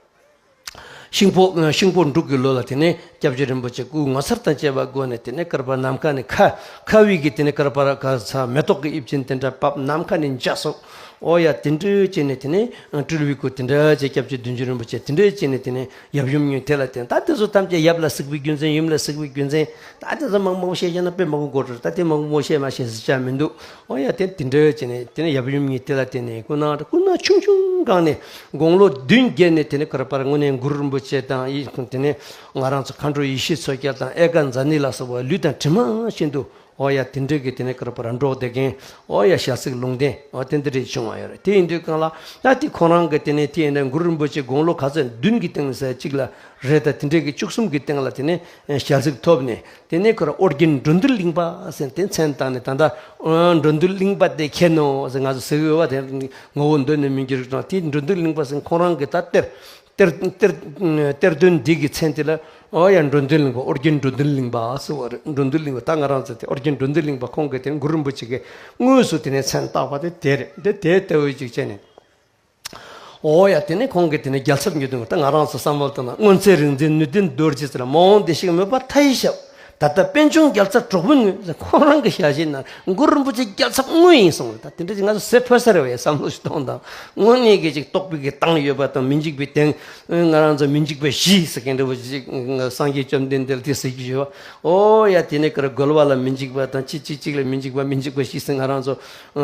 ཤིང་ཕོ་ཤིང་ཕོ་འབྲུག་གི་ལོ་ལ་དེ་ནས་སྐྱབས་རྗེ་རིན་པོ་ཆེ་སྐུ་ངོ་མཚར་དང་བཅས་པ་སྒོ་ནས་དེ་ནས་ཀར་པར་ནམ་མཁའ་ནས་ཁ་ཁ་བའི་གི་དེ་ནས་ཀར་པར་ག་ས་མེ་ཏོག་གི་དབྱིབས་ཅན་དེ་འདྲ་བབས། ནམ་མཁའ་ནས་འཇའ་སོགས་ཨོ་ཡ་དེ་འདྲ་བྱས་ནས་དེ་ནས་སྤྲུལ་པའི་སྐུ་དེ་འདྲ་བྱས། སྐྱབས་རྗེ་བདུད་འཇོམས་རིན་པོ་ཆེ་དེ་འདྲ་བྱས་ནས་དེ་ནས་ཡབ་ཡུམ་གཉིས་དེ་ལ་བསྟེན། ད་དེ་ཚོ་ཐམས་ཅད་ཡབ་ལ་གཟིགས་པའི་རྒྱུ་མཚན་ཡུམ་ལ་གཟིགས་པའི་རྒྱུ་མཚན་ད་དེ་ཚོ་མང་པོ་བཤད་བཤད་ན་དཔེ་མང་པོ་འགོར་འགྲོ། ད་དེ་མང་པོ་བཤད་མ་བཤད་ཟེར་བྱ་མི་འདུག་ཨོ་ཡ་དེ་དེ་འདྲ་བྱས་ནས་དེ་ནས་ཡབ་ཡུམ་གཉིས་དེ་ལ་བསྟེན་ནས་སྐུ་ན་སྐུ་ན་ཆུང་ཆུང་སྒང་ནས་དགུང་ལོ་བདུན་བརྒྱད་ནས་དེ་ནས་ཀར་པར་དངོས་གནས་གུ་རུ་རིན་པོ་ཆེ་དང་ཡིད་དེ་ནས་ང་རང་ཚོ་མཁའ་འགྲོ་ཡེ་ཤེས་མཚོ་རྒྱལ་དང་ཨེ་ཀ་ཛ་ནི་ལ་སོགས་པ་ལུས་དང་གྲིབ་མ་བཞིན་དུ་ཨོ་ཡ་དེ་འདྲ་གི་དེ་ནས་ཀར་པར་འགྲོགས་བསྡད་མཁན་ཨོ་ཡ་ཞལ་གཟིགས་ལུང་བསྟན་ཨོ་དེ་འདྲ་རེ་བྱུང་བ་ཡོད་རེད། དེ་ཡིན་དུས་གང་ལ་ད་དེ་ཁོང་རང་གི་དེ་ནས་དེ་ཡིན་ན་གུ་རུ་རིན་པོ་ཆེ་དགུང་ལོ་ག་ཚོད་བདུན་གྱི་སྟེང་ཟེར་གཅིག་ལ་རེད། ད་དེ་འདྲ་གི་བཅུ་གསུམ་གྱི་སྟེང་ལ་དེ་ནས་ཞལ་གཟིགས་ཐོབ་ནས། དེ་ནས་ཁོ་ར་ཨོ་རྒྱན་འགྲོ་འདུལ་གླིང་པ་ཟེར་དེ་མཚན་བཏགས་ནས་ད་ལྟ་འགྲོ་འདུལ་གླིང་པ་དེ་མཁྱེན་ནོ་ཟེར་ང་ཚོ་ཟེར་གི་ཡོད་པ། དེ་ངོ་བོ་འདོད་ནས་མི་འགྱུར་ཀྱང་དེ་འགྲོ་འདུལ་གླིང་པ་ཟེར་ཁོང་རང་གི་ད་གཏེར་གཏེར་གཏེར་གཏེར་སྟོན་འདི་གི་མཚན་དེ་ལ་ཨོ་ཡ་འགྲོ་འདུལ་གླིང་པ་ཨོ་རྒྱན་འགྲོ་འདུལ་གླིང་པ་ཟེར་བ་རེད། འགྲོ་འདུལ་གླིང་པ་ད་ང་རང་ཚོ་དེ་ཨོ་རྒྱན་འགྲོ་འདུལ་གླིང་པ་ཁོང་གི་དེ་གུ་རུ་རིན་པོ་ཆེ་གི་དངོས་སུ་དེ་ནས་མཚན་བཏགས་པ་དེ་དེ་རེད། དེ་དེ་ལྟ་བུ་ཅིག་བྱས་ནས། ཨོ་ཡ་དེ་ནས་ཁོང་གིས་དེ་ནས་རྒྱལ་ཚབ་ཉིད་དུ་ད་ང་རང་ཚོ་བསམ་བློ་བཏང་ན་སྔོན་ཚེ་རིག་འཛིན་ནུས་ལྡན་རྡོ་རྗེ་ཟེར་ལ་མ་འོངས་བདེ་གཤེགས་མོས་པ་མཐའ་ཡས་ཞབས། ད་ལྟ་པད་འབྱུང་རྒྱལ་ཚབ་གྲོགས་ཕུན་དངོས་ཟེར་ཁོང་རང་གི་ཞལ་བཞེས་ནང་གུ་རུ་རིན་པོ་ཆེ་རྒྱལ་ཚབ་དངོས་ཡིན་གསུངས་རེད། ད་དེ་འདྲ་ཅིག་ང་ཚོ་ཟེར་ཕོད་ས་རེད་བ། ཡ་བསམ་བློ་ཞིག་གཏོང་དང་དངོས་གནས་ཀྱི་ཅིག་རྟོགས་པའི་གི་སྟངས་ཡོད་པ་དང་མི་འཇིགས་པའི་སྟེང་ང་རང་ཚོ་མི་འཇིགས་པ་བཞི་ཟེར་མཁན་འདྲ་བོ་ཅིག་སངས་རྒྱས་བཅོམ་ལྡན་འདས་ལ་དེ་ཟེར་གྱི་ཡོད་པ། ཨོ་ཡ་དེ་ནས་ཀར་རྒོལ་བ་ལ་མི་འཇིགས་པ་དང་གཅིག་གཅིག་གཅིག་ལ་མི་འཇིགས་པ་མི་འཇིགས་པ་བཞི་ཟེར་ང་རང་ཚོ་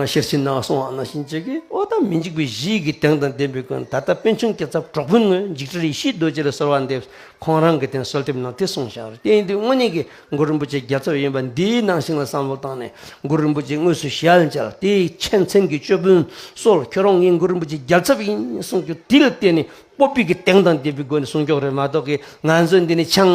ཤེར་ཕྱིན་ནང་གསུངས་པ་ནང་བཞིན་བྱེད་ཀྱི། ཨོ་ད་མི་འཇིགས་པའི་གཞི་ཡི་གི་དོན་དང་ལྡན་པའི་སྐུ་ད་ལྟ་པད་འབྱུང་རྒྱལ་ཚབ་གྲོགས་ཕུན་དངོས་འཇིགས་བྲལ་ཡེ་ཤེས་རྡོ་རྗེ་ལ་གསོལ་བ་འདེབས། ཁོང་རང་གི་དེ་གསོལ་འདེབས་ནང་དེ་གསུངས་བཞག་རེད། དེ་ཡིན་དུས་དངོས་གནས་ཀྱི་གུ་རུ་རིན་པོ་ཆེ་རྒྱལ་ཚབ་ཡིན་པ་འདིའི་ནང་བཞིན་ལ་བསམ་བློ་བཏང་ནས་གུ་རུ་རིན་པོ་ཆེ་དངོས་སུ་ཞལ་མཇལ་དེའི་ཆེ་མཚན་གྱི་ཅོད་པན་གསོལ། ཁྱོད་རང་ངས་གུ་རུ་རིན་པོ་ཆེ་རྒྱལ་ཚབ་ཡིན་གསུངས་རྒྱུ་དེ་ལ་བརྟེན་ནས་སྤོབས་པའི་གི་སྟེང་དང་ལྡན་པའི་སྒོ་ནས་གསུང་སྐྱོག་རེད་མ་གཏོགས་ཀྱི་ང་ཚོ་འདི་ནས་ཆང་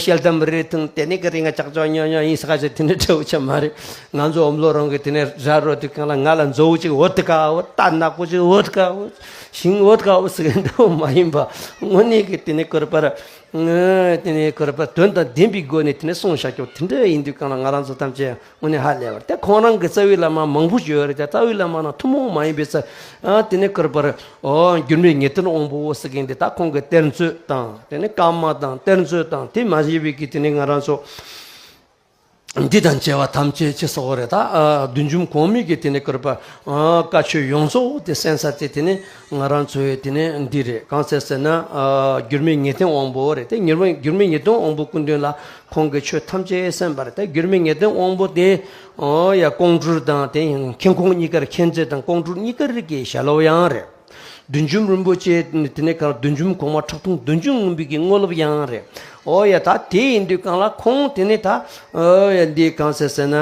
ཤེལ་དམ་རེ་འཐུང་དེ་ནས་ཀྱི་རིང་ང་ཅག་ཅག་ཉོ་ཉོ་ཡིན་ས་ཁ་ཆེ་དེ་འདྲ་འདྲ་བོ་ཆ་མ་རེད། ང་ཚོ་འོམ་ལོ་རང་གི་དེ་ནས་ར་རོ་དེ་གང་ལ་ང་ལ་མཛོ་བོ་ཅིག་འོ་དེ་ཀ་འོ་རྟ་ནག་པོ་ཅིག་འོ་དེ་ཀ་འོ་ཞིང་འོ་དེ་ཀ་འོ་ཟེར་གི་འདྲ་བོ་མ་ཡིན་པ། དངོས་གནས་ཀྱི་དེ་ནས་ཀོར་པར་དེ་ནས་ཀོར་པར་དོན་དང་ལྡན་པའི་སྒོ་ནས་དེ་ནས་གསུངས་བཞག་སྐྱོག་དེ་འདྲ་ཡིན་དུས་གང་ལ་ང་རང་ཚོ་ཐམས་ཅད་དངོས་གནས་ཧ་ལས་པ་རེད། ད་ཁོང་རང་གི་རྩ་བའི་བླ་མ་མང་པོ་ཡོད་རེད། ད་རྩ་བའི་བླ་མ་ནང་ཐུན་མོང་མ་ཡིན་པའི་རྩ་ཨ་དེ་ནས་ཀོར་པར་ཨོ་འགྱུར་མེད་ངེས་དོན་དབང་པོ་ཟེར་མཁན་དེ་ད་ཁོང་གི་གཏེར་མཛོད་དང་དེ་ནས་བཀའ་མ་དང་གཏེར་མཛོད་དང་དེ་མ་ཡིན་པའི་གི་དེ་ནས་ང་རང་ཚོ་འདི་དང་བཅས་པ་ཐམས་ཅད་ཅི་སོགས་རེད། ད་ཨ་བདུད་འཇོམས་གོང་མའི་གི་དེ་ནས་ཀོར་པར་ཨ་བཀའ་ཆོས་ཡོངས་རྫོགས་དེ་གསན་ས་དེ་དེ་ནས་ང་རང་ཚོའི་དེ་ནས་འདི་རེད། གང་ཟེར་ཟེར་ན་ཨ་འགྱུར་མེད་ངེས་དོན་དབང་པོ་རེད། དེ་འགྱུར་མེད་འགྱུར་མེད་ངེས་དོན་དབང་པོ་སྐུ་མདུན་ལ་ཁོང་གིས་ཆོས་ཐམས་ཅད་གསན་པ་རེད། ད་འགྱུར་མེད་ངེས་དོན་དབང་པོ་དེ་ཨོ་ཡ་ཀོང་སྤྲུལ་དང་དེ་མཁན་ཁོང་གཉིས་ཀར་མཁྱེན་བརྩེ་དང་ཀོང་སྤྲུལ་གཉིས་ཀར་གྱི་ཞལ་སློབ་ཡང་རེད། བདུད་འཇོམས་རིན་པོ་ཆེ་དེ་ནས་གང་བདུད་འཇོམས་གོང་མ་ཁྲག་འཐུང་བདུད་འཇོམས་ངུ་འབོད་ཀྱི་དངོས་སློབ་ཡང་རེད། ཨོ་ཡ་ད་དེ་ཡིན་དུས་གང་ལ་ཁོང་དེ་ནས་ད་ཨོ་ཡ་འདི་གང་ཟེར་ཟེར་ན་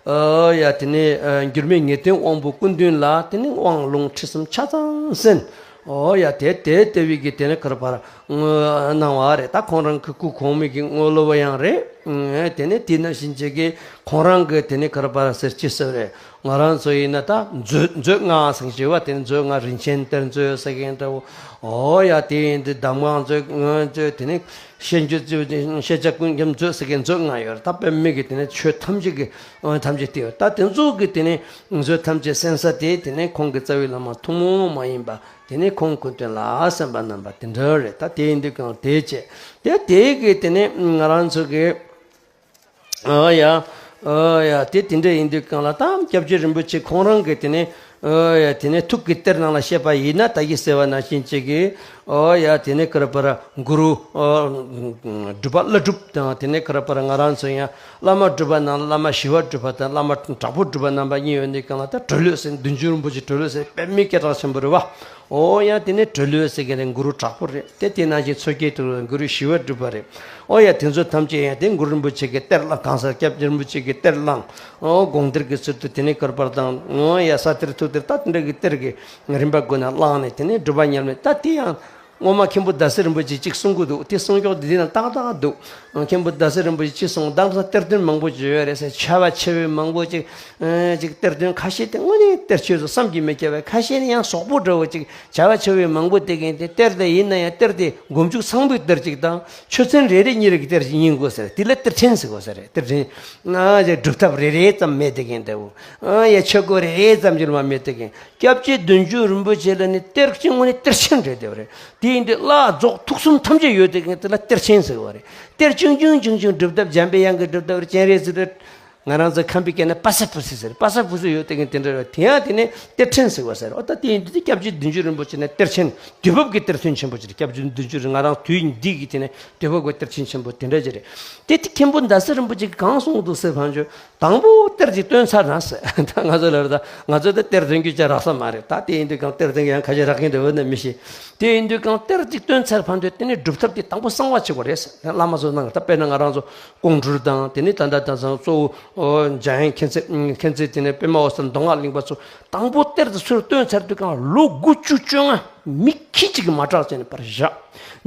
ཨོ་ཡ་དེ་ནས་འགྱུར་མེད་ངེས་དོན་དབང་པོ་སྐུ་མདུན་ལ་དེ་ནས་དབང་ལུང་ཁྲིད་གསུམ་ཆ་ཚང་གསན། ཨོ་ཡ་དེ་དེ་ལྟ་བུའི་གི་དེ་ནས་ཁར་པར་གནང་བ་རེད། ད་ཁོང་རང་གི་སྐུ་གོང་མའི་གི་དངོས་སློབ་ཡང་རེད། དེ་ནས་དེ་ནང་བཞིན་བྱེད་ཀྱི་ཁོང་རང་གི་དེ་ནས་ཁར་པར་ཟེར་ཅི་ཟེར་རེད། ང་རང་ཚོ་ཡིན་ན་ད་མཛོད་མཛོད་ལྔ་ཟེར་གྱི་ཡོད་པ། དེ་ནི་མཛོད་ལྔ་རིན་ཆེན་གཏེར་མཛོད་ཟེར་མཁན་འདྲ་བོ། ཨོ་ཡ་དེ་ཡིན་དུས་གདམས་ངག་མཛོད་ངག་མཛོད། དེ་ནི་བཤད་རྒྱུད་མཛོད་ཤེས་བྱ་ཀུན་ཁྱབ་མཛོད་ཟེར་མཁན་མཛོད་ལྔ་ཡོད་རེད། ད་དཔེ་མེད་ཀྱི་དེ་ནི་ཆོས་ཐམས་ཅད་ཀྱི་ཨོ་ཐམས་ཅད་དེ་ཡོད། ད་དེ་ཚོ་གི་དེ་ནི་མཛོད་ཐམས་ཅད་གསན་ས་དེ་དེ་ནི་ཁོང་གི་རྩ་བའི་བླ་མ་ཐུན་མོང་མ་ཡིན་པ་དེ་ནི་ཁོང་སྐུ་མདུན་ལ་གསན་པ་རྣམ་པ་དེ་འདྲ་རེད། ད་དེ་ཡིན་དུས་གང་དེ་བྱས་དེ་དེ་གི་དེ་ནི་ང་རང་ཚོ་གི་ཨ་ཡ། ཨ་ཡ། དེ་དེ་འདྲ་ཡིན་དུས་གང་ལ་ད་སྐྱབས་རྗེ་རིན་པོ་ཆེ་ཁོང་རང་གིས་དེ་ནས་ཨ་ཡ་དེ་ནས་ཐུགས་ཀྱི་གཏེར་ནང་ལ་བཤད་པ་ཡིན་ན་ད་གི་ཟེར་བ་ནང་བཞིན་བྱེད་ཀྱི། ཨོ་ཡ། དེ་ནས་ཀར་པར་གུ་རུ་ཨོ་སྒྲུབ་པ་བླ་སྒྲུབ་དང་། དེ་ནས་ཀར་པར་ང་རང་ཚོ་ཡང་བླ་མ་སྒྲུབ་པ་ནང་བླ་མ་ཞི་བ་སྒྲུབ་པ་དང་བླ་མ་དྲག་པོ་སྒྲུབ་པ་རྣམ་པ་གཉིས་ཡོད་ནི་གང་ལ། ད་གྲོ་ལོད་ཟེར། བདུན་ཅུ་རིན་པོ་ཆེ་གྲོ་ལོད་ཟེར། དཔེ་མི་སྐད་གྲགས་ཆེན་པོ་རེད་བ། ཨོ་ཡ། དེ་ནས་གྲོ་ལོད་ཟེར་མཁན་རེད། གུ་རུ་དྲག་པོ་རེད། དེ་དེ་ནང་བཞིན་མཚོ་སྐྱེས་དུ་གུ་རུ་ཞི་བ་སྒྲུབ་པ་རེད། ཨོ་ཡ། དེ་ཚོ་ཐམས་ཅད་ཡང་དེ་གུ་རུ་རིན་པོ་ཆེ་གི་གཏེར་བླངས། གང་ཟག་སྐྱབས་རྗེ་རིན་པོ་ཆེ་གི་གཏེར་བླངས། ཨོ་དགོངས་གཏེར་གྱི་ཚུལ་དུ་དེ་ནས་ཀར་པར་དང་། ཨོ་ཡ། ས་གཏེར་ཐུགས་གཏེར། ད་དེ་འདྲ་གི་གཏེར་གྱི་རིམ་པ་བགོས་ནས་བླངས་ནས། དེ་ནས་སྒྲུབ་པ་ཉམས་ལེན། ད་དེ་ཡང་སྔོན་མ་མཁན་པོ་ཟླ་ཟེར་རིན་པོ་ཆེ་གཅིག་གསུང་གི་འདུག། དེ་གསུང་ཕྱོགས་འདི་དེ་ན་ཏག་ཏག་འདུག། མཁན་པོ་ཟླ་ཟེར་རིན་པོ་ཆེ་གཅིག་གསུང་། དེང་སང་གཏེར་སྟོན་མང་པོ་ཅིག་ཡོད་རེད་ཟེར། བྱ་བ་ཆེ་བའི་མང་པོ་ཅིག་ཨེ་ཅིག་གཏེར་སྟོན་ཁ་ཤས་དེ་དངོས་གནས་གཏེར་ཆོས་སུ་བསམ་གྱིས་མི་ཁྱབ་པའི། ཁ་ཤས་ནི་ཡང་ཟོག་པོ་འདྲ་བོ་ཅིག། བྱ་བ་ཆེ་བའི་མང་པོ་དེ་གིན་དེ་གཏེར་དེ་ཡིན་ན་ཡང་གཏེར་དེ་མགོ་མཇུག་ཚང་པོའི་གཏེར་ཅིག་དང་། ཆོས་ཚན་རེ་རེ་གཉིས་རེ་གི་གཏེར་ཅིག་ཡིན་དགོས་ཟེར། དེ་ལ་གཏེར་ཕྲན་ཟེར་དགོས་ཟེར་རེད། གཏེར་ཕྲན། ཨ་ཡ། སྒྲུབ་ཐབས་རེ་རེ་ཙམ་མེད་དེ་གིན་དེ། ཨ་ཡ། ཆོས་སྒོ་རེ་རེ་ཙམ་གྱི་མ་མེད་དེ་གིན། སྐྱབས་རྗེ་བདུན་ཅུ་རིན་པོ་ཆེ་ལ་ནི་གཏེར་ཅིག་དངོས་གནས་གཏེར་ཆེན་རེད་དེ་བ་རེད། དེ་ཡིན་དུས་བླ་རྫོགས་ཐུགས་གསུམ་ཐམས་ཅད་ཡོད་དེ་གིན་དེ་ལ་གཏེར་ཆེན་ཟེར་བ་རེད། གཏེར་ཆུང་ཆུང་ཆུང་ཆུང་སྒྲུབ་ཐབས། འཇམ་པའི་དབྱངས་ཀྱི་སྒྲུབ་ཐབས་རེད། སྤྱན་རས་གཟིགས་རེད། ང་རང་ཚོ་ཁམས་པའི་སྐད་ན་པ་ས་བུ་སི་ཟེར། པ་ས་བུ་སི་ཡོད་དེ་གིན་དེ་འདྲ་རེད། དེ་ཡང་དེ་ནས་གཏེར་ཕྲན་ཟེར་བ་ཟེར། ཨོ་ད་དེ་ཡིན་དུས་དེ་སྐྱབས་རྗེ་བདུན་ཅུ་རིན་པོ་ཆེ་ནི་གཏེར་ཆེན། དུས་བབ་ཀྱི་གཏེར་སྟོན་ཆེན་པོ་ཅིག་རེད། སྐྱབས་རྗེ་བདུན་ཅུ་རིན། ང་རང་དུས་འདི་གི་དེ་ནས་དུས་བབ་ཀྱི་གཏེར་ཆེན་ཆེན་པོ་དེ་འདྲ་ཅིག་རེད། དེ་དེ་མཁན་པོ་ཟླ་ཟེར་རིན་པོ་ཆེ་གིས་གང་གསུངས་འདུག་ཟེར་བ་ཅིན། དང་པོ་གཏེར་ཅིག་བཏོན་ཚར་ན་ཟེར། ད་ང་ཚོ་ལ་རེད། ད་ང་ཚོ་ད་གཏེར་འདོན་རྒྱུ་ཅིག་རག་ས་མ་རེད། ད་དེ་ཡིན་དུས་གང་གཏེར་འདོན་རྒྱུ་ཡང་ཁ་ཤས་རག་གིན་འདུག་འོ་ན་མི་ཤེས། དེ་ཡིན་དུས་གང་གཏེར་ཅིག་བཏོན་ཚར་བར་དུ་དེ་ནས་སྒྲུབ་ཐབས་དེ་དང་པོ་གསང་བ་བྱེད་དགོས་རེད་ཟེར། བླ་མ་ཚོ་ནང་ད་དཔེར་ན་ང་རང་ཚོ་ཀོང་སྤྲུལ་དང་། དེ་ནས་ད་ད་ད་ཚང་གཙོ་བོ་འཇམ་དབྱངས་མཁྱེན་བརྩེ། མཁྱེན་བརྩེ་དེ་ནས་པདྨ་འོད་གསལ། མདོ་སྔགས་གླིང་པ་ཚོ། དང་པོ་གཏེར་དེ་ཚུར་བཏོན་ཚར་དུས་གང་ལོ་དགུ་བཅུ་བཅོ་ལྔ་མི་ཁྱི་གཅིག་གིས་མ་དྲག་བྱས་ནས་པར་བཞག།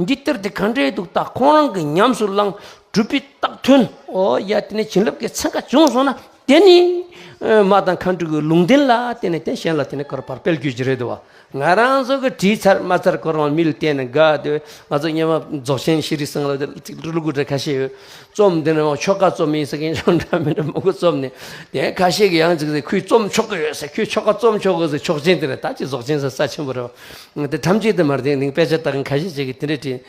འདི་གཏེར་དེ་ག་འདྲས་འདུག། ད་ཁོང་རང་གིས་ཉམས་སུ་བླངས། གྲུབ་པའི་རྟགས་ཐོན། ཨོ་ཡ། དེ་ནས་བྱིན་རླབས་ཀྱི་ཚན་ཁ་བྱུང་སོང་ན། དེ་ནི་ཨ་མ་དང་མཁའ་འགྲོ་གི་ལུང་བསྟན་ལ་བརྟེན་ནས་དེ་གཞན་ལ་དེ་ནས་ཀར་པར་སྤེལ་རྒྱུ་ཅིག་རེད་འདུག་བ། ང་རང་ཚོ་གིས་བྲིས་ཚར་མ་ཚར་ཁོ་རང་མི་ལ་བསྟན་ནས་དགའ་སྟེ། ང་ཚོ་སྔོན་མ་རྫོགས་ཆེན་ཤྲཱི་སིང་ལ་ཅིག་ཀླུ་སྒྲུབ་འདྲ་ཁ་ཤས་ཡོད། རྩོམ་འདི་ནི་ཆོ་ག་རྩོམ་ཡིན་ཟེར་མཁན་ཅིག་འདྲ་མི་འདྲ་མང་པོ་རྩོམ་ནས། དེ་ཁ་ཤས་ཀྱིས་ཡང་ཅིག་ཟེར། ཁོས་རྩོམ་ཆོག་གི་ཡོད་ཟེར། ཁོས་ཆོ་ག་རྩོམ་ཆོག་གི་ཟེར། ཆོག་མཆན་དེ་རེད། ད་ཅིག་རྫོགས་ཆེན་ཟེར་ས་ཆེན་པོ་རེད་བ། དེ་ཐམས་ཅད་དུ་མ་རེད། དེ་ནི་དཔེ་ཆ་ལྟ་མཁན་ཁ་ཤས་ཅིག་གིས་དེ་འདྲ་བྲིས།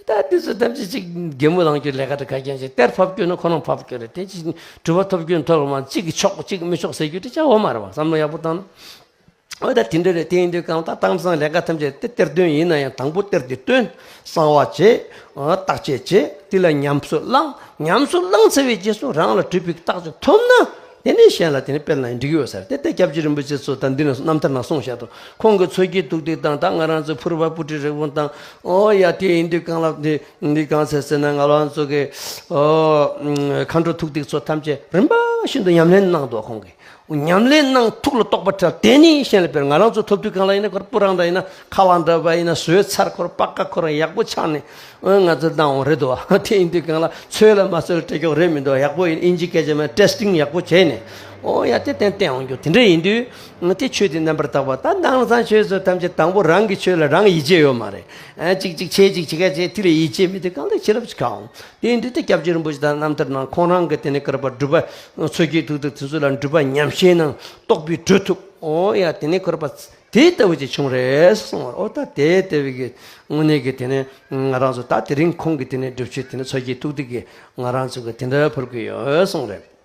ད་དེ་ཚོ་ཐམས་ཅད་ཅིག་གད་མོ་ལངས་རྒྱུ་ལས་ཀ་འདྲ་ག་རྐྱང་ཞིག། གཏེར་ཕབ་རྒྱུ་ན་ཁོ་རང་ཕབ་རྒྱུ་རེད། དེ་ཅིག་གྲུབ་པ་ཐོབ་རྒྱུ་ཐོབ་མ། གཅིག་གིས་ཆོག་གཅིག་གིས་མི་ཆོག་ཟེར་རྒྱུ་དེ་ཅང་ཡོད་མ་རེད་བ། བསམ་བློ་ཡག་པོ་བཏང་ན། འོ་ད་དེ་འདྲ་རེད། དེ་ཡིན་དུས་གང་ད་དེང་སང་ལས་ཀ་ཐམས་ཅད་དེ་གཏེར་སྟོན་ཡིན་ན་ཡང་དང་པོ་གཏེར་དེ་བཏོན། གསང་བ་བྱེད། བརྟག་དཔྱད་བྱེད། དེ་ལ་ཉམས་སུ་བླང་། ཉམས་སུ་བླངས་ཚར་བའི་རྗེས་སུ་རང་ལ་གྲུབ་པའི་རྟགས་ཅིག་ཐོབ་ན། དེ་ནས་གཞན་ལ་དེ་ནས་སྤེལ་ན་འགྲིག་གི་ཡོད་ས་རེད། དེ་ལྟར་སྐྱབས་རྗེ་རིན་པོ་ཆེ་ཚོ་ད་འདི་ནས་རྣམ་ཐར་ནང་གསུངས་བཞག་འདུག། ཁོང་གི་མཚོ་སྐྱེས་ཐུགས་ཐིག་དང་། ད་ང་རང་ཚོ་ཕུར་པ་སྤུ་གྲི་རིལ་བུ་དང་། ཨོ་ཡ། དེ་ཡིན་དུས་གང་ལ་འདི་འདི་གང་ཟེར་ཟེར་ན། ང་རང་ཚོ་གི་ཨོ་མཁའ་འགྲོ་ཐུགས་ཐིག་ཚོ་ཐམས་ཅད་རིམ་པ་བཞིན་དུ་ཉམས་ལེན་གནང་འདུག། ཁོང་གིས་ཉམས་ལེན་གནང་། ཐུགས་ལ་རྟོགས་པ་འཕྲད། དེ་ནས་གཞན་ལ་སྤེལ། ང་རང་ཚོ་ཐོབ་དུས་གང་ལ་ཡིན་ན། ཁོ་རང་སྤུ་རང་འདྲ་ཡིན་ན། ཁ་ལག་འདྲ་བ་ཡིན་ན། བཟོས་ཚར། ཁོ་རང་པགས་ཀ་ཁོ་རང་ཡག་པོ་ཆགས་ནས། ཨ། ང་ཚོ་བཏང་འོང་རེད་དོ། དེ་ཡིན་དུས་གང་ལ་ཚོས་ལ་མ་ཚོས་ལ་སྤྲད་ཀྱོག་རེད་མི་འདུག། ཡག་པོ་ཡིན། ཨིན་ཇི་སྐད་ཆ་མ་ཊེ་སི་ཊིང་ཡག་པོ་བྱས་ནས། ཨོ་ཡ། དེ་བསྟན་བསྟན་འོང་རྒྱུ་དེ་འདྲ་ཡིན་དུས། དེ་ཆོས་དེ་རྣམ་པར་དག་པ། ད་དེང་སང་ཆོས་ཚོ་ཐམས་ཅད་དང་པོ་རང་གི་ཆོས་ལ་རང་ཡིད་ཆེས་ཡོད་མ་རེད། ཨ། ཅིག་ཅིག་བྱས་ཅིག་བྱེད་ག་བྱས། དེ་ལ་ཡིད་ཆེས་མེད་དུས་གང་ལ་བྱིན་རླབས་ཅིག་ག་འོང་། དེ་ཡིན་དུས་དེ་སྐྱབས་རྗེ་རིན་པོ་ཆེ་དང་རྣམ་ཐར་ནང་ཁོང་རང་གི་དེ་ནས་ཀར་པ་སྒྲུབ་པ། མཚོ་སྐྱེས་ཐུགས་ཐིག་དེ་ཚོ་ལ་སྒྲུབ་པ་ཉམས་བཞེས་གནང་། རྟོགས་པའི་གྲོལ་ཐུབ། ཨོ་ཡ། དེ་ནས་ཀར་པ་དེ་ལྟ་བུ་ཅིག་བྱུང་རེད་གསུངས་པ་རེད། ཨོ་ད་དེ་ལྟ་བུ་གི་དངོས་གནས་ཀྱི་དེ་ནས་ང་རང་ཚོ་ད་དེ་རིང་ཁོང་གི་དེ་ནས་སྒྲུབ་མཆོད་དེ་ནས་མཚོ་སྐྱེས་ཐུགས་ཐིག་གི་ང་རང་ཚོ་གི་དེ་འདྲ་ཕུལ་གི་ཡོད་གསུངས་རེད།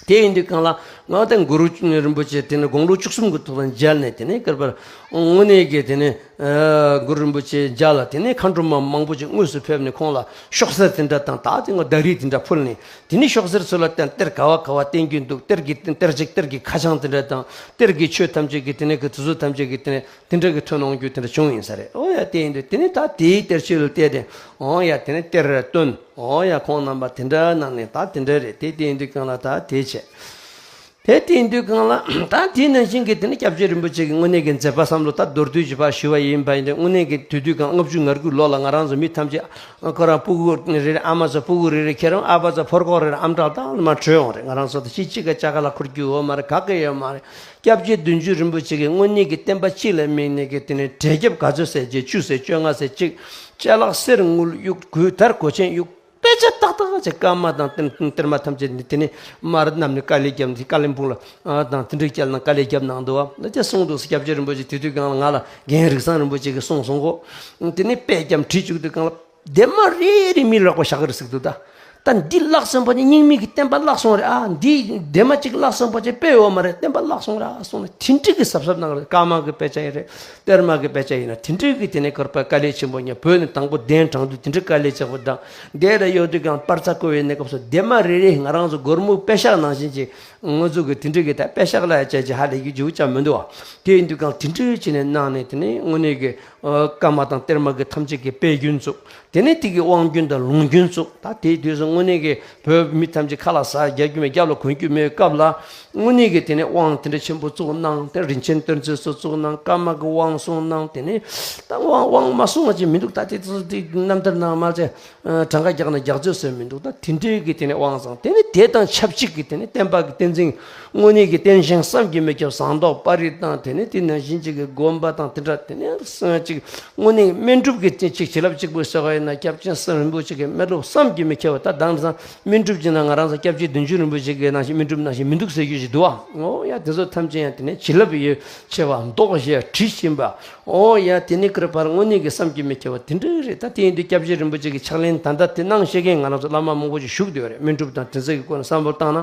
དེ་ཡིན་དུས་གང་ལ་ང་དང་གུ་རུ་རིན་པོ་ཆེ། དེ་ནས་དགུང་ལོ་བཅུ་གསུམ་གྱི་ཐོག་ལ་མཇལ་ནས། དེ་ནས་ཀར་པར་དངོས་གནས་ཀྱི་དེ་ནས་ཨ་གུ་རུ་རིན་པོ་ཆེ་མཇལ་ལ། དེ་ནས་མཁའ་འགྲོ་མ་མང་པོ་ཅིག་དངོས་སུ་ཕེབས་ནས་ཁོང་ལ་ཤོག་སེར་དེ་འདྲ་དང་། ད་དེ་ང་དག་རིས་དེ་འདྲ་ཕུལ་ནས། དེ་ནས་ཤོག་སེར་ཚོ་ལ་བསྟན། གཏེར་ག་བ་ག་བ་བསྟན་རྒྱུ་འདུག། གཏེར་གྱི་གཏེར་ཆོས། གཏེར་གྱི་ཁ་བྱང་དེ་འདྲ་དང་། གཏེར་གྱི་ཆོས་ཐམས་ཅད་ཀྱི་དེ་ནས་ཀྱི་དེ་ཚོ་ཐམས་ཅད་ཀྱི་དེ་ནས་དེ་འདྲ་གི་ཐོན་འོང་རྒྱུ་དེ་འདྲ་བྱུང་ཡིན་ས་རེད། ཨོ་ཡ། དེ་ཡིན་དུས་དེ་ནས་ད་དེའི་གཏེར་ཆོས་ལ་བལྟས་ཏེ། ཨོ་ཡ། དེ་ནས་གཏེར་བཏོན། ཨོ་ཡ། ཁོང་རྣམ་པ་དེ་འདྲ་གནང་ནས་ད་དེ་འདྲ་རེད། དེ་དེ་ཡིན་དུས་གང་ལ་ད་དེ་བྱས། དེ་དེ་ཡིན་དུས་གང་ལ་ད་དེ་ནང་བཞིན་གྱི་དེ་ནི་སྐྱབས་རྗེ་རིན་པོ་ཆེ་གི་དངོས་གནས་ཀྱི་མཛད་པ་བསམ་བློ་ད་མདོར་བསྡུས་ཀྱི་ཕར་ཞུ་བ་ཡིན་པ་ཡིན་ཏེ། དངོས་གནས་ཀྱི་དུས་དུས་གང་ལྔ་བཅུ་ང་དགུ་ལོ་ལ་ང་རང་ཚོ་མི་ཐམས་ཅད་ཁོ་རང་སྤུ་གུ་རེ་རེ། ཨ་མ་ཚོ་སྤུ་གུ་རེ་རེ། ཁྱེད་རང་ཨ་ཕ་ཚོ་ཕོར་ཁོག་རེ་རེ་ཨམ་ཕྲག་དང་མ་བྲོས་འོང་རེད། ང་རང་ཚོ་ད་ཅི་གཅིག་ག་ཅ་ག་ལ་འཁོར་རྒྱུ་ཡོད་མ་རེད། ག་གེ་ཡོད་མ་རེད། སྐྱབས་རྗེ་བདུན་ཅུ་རིན་པོ་ཆེ་གི་དངོས་གནས་ཀྱི་བསྟན་པ་སྤྱི་ལ་དམིགས་ནས་ཀྱི་དེ་ནས་བྲེལ་རྒྱབ་ག་ཚོད་ཟེར་གྱི། བཅུ་ཟེར། བཅོ་ལྔ་ཟེར། གཅིག་ཅ་ལག་གསེར་དངུལ་གཡུག། གོས་དར་གོས་ཆེན་གཡུག། དཔེ་ཆ་ཏག་ཏག་བྱས། སྐར་མ་དང་གཏེར་མ་ཐམས་ཅད་འདི་དེ་ནས་མར་བསྣམས་ནས་དཀའ་ལས་བརྒྱབ་ནས། ཀ་ལིམ་པོང་ལ་ཨ་དང་དེ་འདྲ་བསྐྱལ་ན་དཀའ་ལས་བརྒྱབ་གནང་འདུག་བ། ལ་ཅེ་གསུངས་འདུག། སྐྱབས་རྗེ་རིན་པོ་ཆེ་དེ་དུས་གང་ལ་ང་ལ་རྒན་རིགས་བཟང་རིན་པོ་ཆེ་གིས་གསུངས་སོང་གོ། དེ་ནས་དཔེ་རྒྱབ་བྲིས་བཅུག་དུས་གང་ལ། སྡེར་མ་རེ་རེ་མི་ལོག་པ་བཞག་གི་རེད་ཟེར་འདུག། ད་ ད་འདི་བརླག་སོང་པ་ནི་རྙིང་མའི་གི་བསྟན་པ་བརླག་སོང་རེད། ཨ་འདི་ལྡེབ་མ་གཅིག་བརླག་སོང་པ་ཅིག་དཔེ་ཡོད་མ་རེད། བསྟན་པ་བརླག་སོང་ར་སོང་ནས་དེ་འདྲའི་གི་གཟབ་གཟབ་གནང་རེད། ཀརྨ་གི་དཔེ་ཆ་ཡིན་རེད། གཏེར་མ་གི་དཔེ་ཆ་ཡིན་ན་དེ་འདྲའི་གི་དེ་ནས་གར་པ་དཀའ་ལས་ཆེན་པོ་ཉོ། བོད་ནས་དང་པོ་གདན་དྲངས་དུས་དེ་འདྲའི་དཀའ་ལས་ཆེན་པོ་དང་དེ་ར་ཡོད་དུས་ཀྱང་པར་ཚ་བརྐོ་བའི་གནས་སྐབས་སུ་ལྡེབ་མ་རེ་རེ་ང་རང་ཚོ་སྒོར་མོ་པད་ཤག་ནང་བཞིན་གྱི་ང་ཚོ་གི་དེ་འདྲའི་གི་ད་པད་ཤག་ལ་ཡ་བྱས་ཀྱི་ཧ་ལས་ཀྱི་འཇུ་ཅང་མི་འདུག་བ། དེ་ཡིན་དུས་ཀྱང་དེ་འདྲའི་བྱས་ནས་གནང་ནས་དེ་ནས་དངོས་གནས་ཀྱི་ཀརྨ་དང་གཏེར་མ་གི་ཐམས་ཅད་ཀྱི་དཔེ་རྒྱུན་བཙུགས། དེ་ནས་དེ་གི་དབང་རྒྱུན་དང་ལུང་རྒྱུན་བཙུགས། ད་དེའི་དུས་སུ་དངོས་གནས་ཀྱི་བོད་མི་ཐམས་ཅད་ཁ་ལ་ཟ་རྒྱག་རྒྱུ་མེད། རྒྱབ་ལ་གོན་རྒྱུ་མེད་སྐབས་ལ་དངོས་གནས་ཀྱི་དེ་ནས་དབང་དེ་འདྲ་ཆེན་པོ་བཙུགས་གནང་། དེ་རིན་ཆེན་གཏེར་མཛོད་སོགས་བཙུགས་གནང་། ཀརྨ་གི་དབང་གསུངས་གནང་། དེ་ནས་ད་དབང་དབང་མ་གསུངས་པ་ཅིག་མི་འདུག་ད་དེ་ཚོ་དེ་རྣམ་ཐར་ནང་མ་ཚད་གྲངས་ཀ་རྒྱག་ན་རྒྱག་ཚོད་ཟེར་མི་འདུག་ད་དེ་འདྲའི་གི་དེ་ནས་དབང་བཟང་། དེ་ནས་དེ་དང་ཆབས་ཅིག་གི་དེ་ནས་བསྟན་པ་གི་བསྟན་འཛིན་དངོས་གནས་ཀྱི་བསྟན་ཞིང་བསམ་གྱིས་མི་ཁྱབ་ཟངས་མདོག་དཔལ་རི་དང་དེ་ནས་དེ་ནང་བཞིན་ཅིག་གི་དགོན་པ་དང་དེ་འདྲ་དེ་ནས་ཅིག་དངོས་གནས་སྨིན་གྲུབ་ཀྱི་ཅིག་བྱིན་རླབས་གཅིག་པུ་ཟེར་བ་ཡིན་ན་སྐྱབས་ཆེན་སེམས་རིན་པོ་ཆེ་གི་སྨིན་གྲུབ་བསམ་གྱིས་མི་ཁྱབ་པ། ད་དེང་སང་སྨིན་གྲུབ་ཀྱི་ནང་ང་རང་ཚོ་སྐྱབས་རྗེ་བདུད་འཇོམས་རིན་པོ་ཆེ་གི་ནང་བཞིན་སྨིན་གྲུབ་ནང་བཞིན་མི་འདུག་ཟེར་རྒྱུ་ཞིག་འདུག་བ། ཨོ་ཡ་དེ་ཚོ་ཐམས་ཅད་ཡང་དེ་ནས་བྱིན་རླབས་ཡོད་ཆེ་བ་མདོག་བཞད་བྲིས་བཞིན་པ། ཨོ་ཡ་དེ་ནི་ཀིར་པར་དངོས་གནས་ཀྱི་བསམ་གྱིས་མི་ཁྱབ་པ་དེ་འདྲ་རེད། ད་དེ་ཡིན་དུས་སྐྱབས་རྗེ་རིན་པོ་ཆེ་གི་ཕྱག་ལེན་ད་ལྟ་དེ་གནང་ཤེས་མཁན་ང་རང་ཚོ་བླ་མ་མང་པོ་ཞིག་བཞུགས་བསྡད་ཡོད་རེད། སྨིན་གྲུབ་དང་དེ་ཚོ་གི་སྐོར་ནས་བསམ་བློ་བཏང་ན།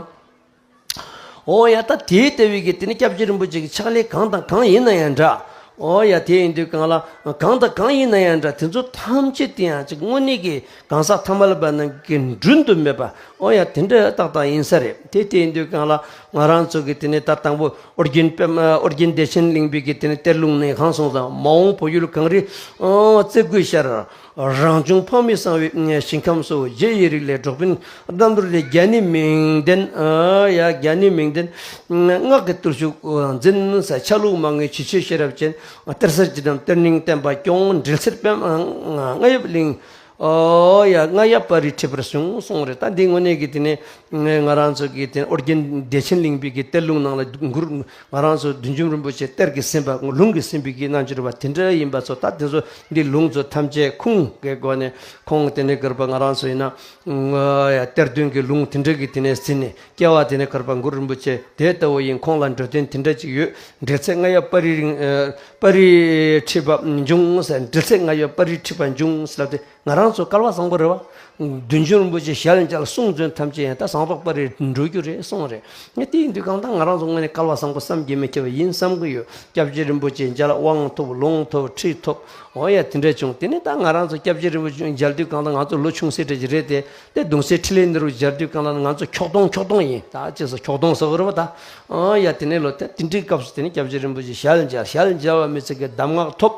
ཨོ་ཡ་ད་དེའི་ལྟ་བུའི་གི་དེ་ནི་སྐྱབས་རྗེ་རིན་པོ་ཆེ་གི་ཕྱག་ལེན་གང་དང་གང་ཡིན་ན་ཡང་འདྲ། ཨོ་ཡ་དེ་ཡིན་དུས་གང་ལ་གང་དང་གང་ཡིན་ན་ཡང་འདྲ། དེ་ཚོ་ཐམས་ཅད་དེ་ཡང་ཅིག་དངོས་གནས་ཀྱི་གང་ཟག་ཐ་མལ་པ་རྣམས་ཀྱི་མགྲོན་དུ་མེད་པ། ཨོ་ཡ་དེ་འདྲ་ཏག་ཏག་ཡིན་ས་རེད། དེ་དེ་ཡིན་དུས་གང་ལ་ང་རང་ཚོ་གི་དེ་ནི་ད་དང་པོ་ཨོ་རྒྱན་པདྨ་ཨོ་རྒྱན་བདེ་ཆེན་གླིང་པའི་གི་དེ་ནི་གཏེར་ལུང་ནས་གང་སོང་ཙང་མ་འོངས་བོད་ཡུལ་གངས་རི་ཨ་རྩེ་དགུའི་ཤར། རང་བྱུང་འཕགས་མའི་གསང་བའི་ཞིང་ཁམས་སུ། རྗེ་ཡི་རིགས་ལས་འབྲོག་པའི་གཏམ་དུ་ལས། རྒྱ་ནི་མིང་ལྡན་ཨ་ཡ་རྒྱ་ནི་མིང་ལྡན་སྔགས་ཀྱི་བརྟུལ་ཞུགས་འཛིན་ས། ཆ་ལུགས་མ་ངེས་ཇི་ཆོས་ཤེས་རབ་ཅན། གཏེར་གསར་ཇི་བདམས་གཏེར་རྙིང་བསྟན་པ་སྐྱོང་། འབྲེལ་ཚད་པདྨ་རྔ་ཡབ་གླིང་། ཨོ་ཡ་རྔ་ཡབ་པ་རི་ཁྲི་པར་བྱུང་གསུངས་རེད། ད་འདི་དངོས་གནས་ཀྱི་དེ་ནས་ང་རང་ཚོ་གི་དེ་ཨོ་རྒྱན་བདེ་ཆེན་གླིང་པའི་གི་གཏེར་ལུང་ནང་ལ་མགུར་ང་རང་ཚོ་བདུད་འཇོམས་རིན་པོ་ཆེ་གཏེར་གྱིས་ཟིན་པ་ལུང་གིས་ཟིན་པའི་གི་རྣམ་འགྱུར་བ་དེ་འདྲ་ཡིན་པ་ཚོ། ད་དེ་ཚོ་འདི་ལུང་ཚོ་ཐམས་ཅད་ཁུངས་ཀྱི་སྒོ་ནས་ཁོང་དེ་ནས་གུར་པ་ང་རང་ཚོ་ཡིན་ན་ཡ་གཏེར་སྟོན་གྱི་ལུང་དེ་འདྲ་གི་དེ་ནས་ཟིན་ནས་སྐྱེ་བ་དེ་ནས་གུར་པ་གུ་རུ་རིན་པོ་ཆེ་དེ་ལྟ་བུ་ཡིན། ཁོང་ལ་འགྲོ་དོན་དེ་འདྲ་ཅིག་ཡོད། འབྲེལ་ཚད་རྔ་ཡབ་པ་རི་རིང་པ་རི་ཁྲི་པ་འབྱུང་ཟེར། འབྲེལ་ཚད་རྔ་ཡབ་པ་རི་ཁྲི་པ་འབྱུང་ཟེར་ལབ་དེ། ང་རང་ཚོ་སྐལ་བ་བཟང་པོ་རེད་བ། བདུད་འཇོམས་རིན་པོ་ཆེ་ཞལ་མཇལ་གསུང་བྱོན་ཐམས་ཅད་ཡང་ད་ཟངས་མདོག་དཔལ་རིར་འགྲོ་རྒྱུ་རེད་གསུངས་རེད། ངས་དེ་ཡིན་དུས་གང་ལྟར་ང་རང་ཚོ་དངོས་གནས་སྐལ་བ་བཟང་པོ་བསམ་གྱིས་མི་ཁྱབ་པ་ཡིན་བསམ་གྱི་ཡོད། སྐྱབས་རྗེ་རིན་པོ་ཆེ་མཇལ་དབང་ཐོབ་ལུང་ཐོབ་ཁྲིད་ཐོབ། འོ་ཡ་དེ་འདྲ་བྱུང་། དེ་ནས་ད་ང་རང་ཚོ་སྐྱབས་རྗེ་རིན་པོ་ཆེ་མཇལ་དུས་གང་ལྟར་ང་ཚོ་ལོ་ཆུང་སེ་འདྲ་ཅིག་རེད་དེ། དེ་གདུང་སྲས་འཕྲིན་ལས་ནོར་བུ་མཇལ་དུས་གང་ལྟར་ང་ཚོ་ཁྱོག་གདོང་ཁྱོག་གདོང་ཡིན། ད་ཅེས་སོ་ཁྱོག་གདོང་ཟེར་གི་རེད་བ་ད། འོ་ཡ་དེ་ནས་ལོ་དེ་དེ་འདྲའི་སྐབས་སུ་དེ་ནས་སྐྱབས་རྗེ་རིན་པོ་ཆེ་ཞལ་མཇལ། ཞལ་མཇལ་བ་མི་ཚེ་གི་གདམས་ངག་ཐོབ།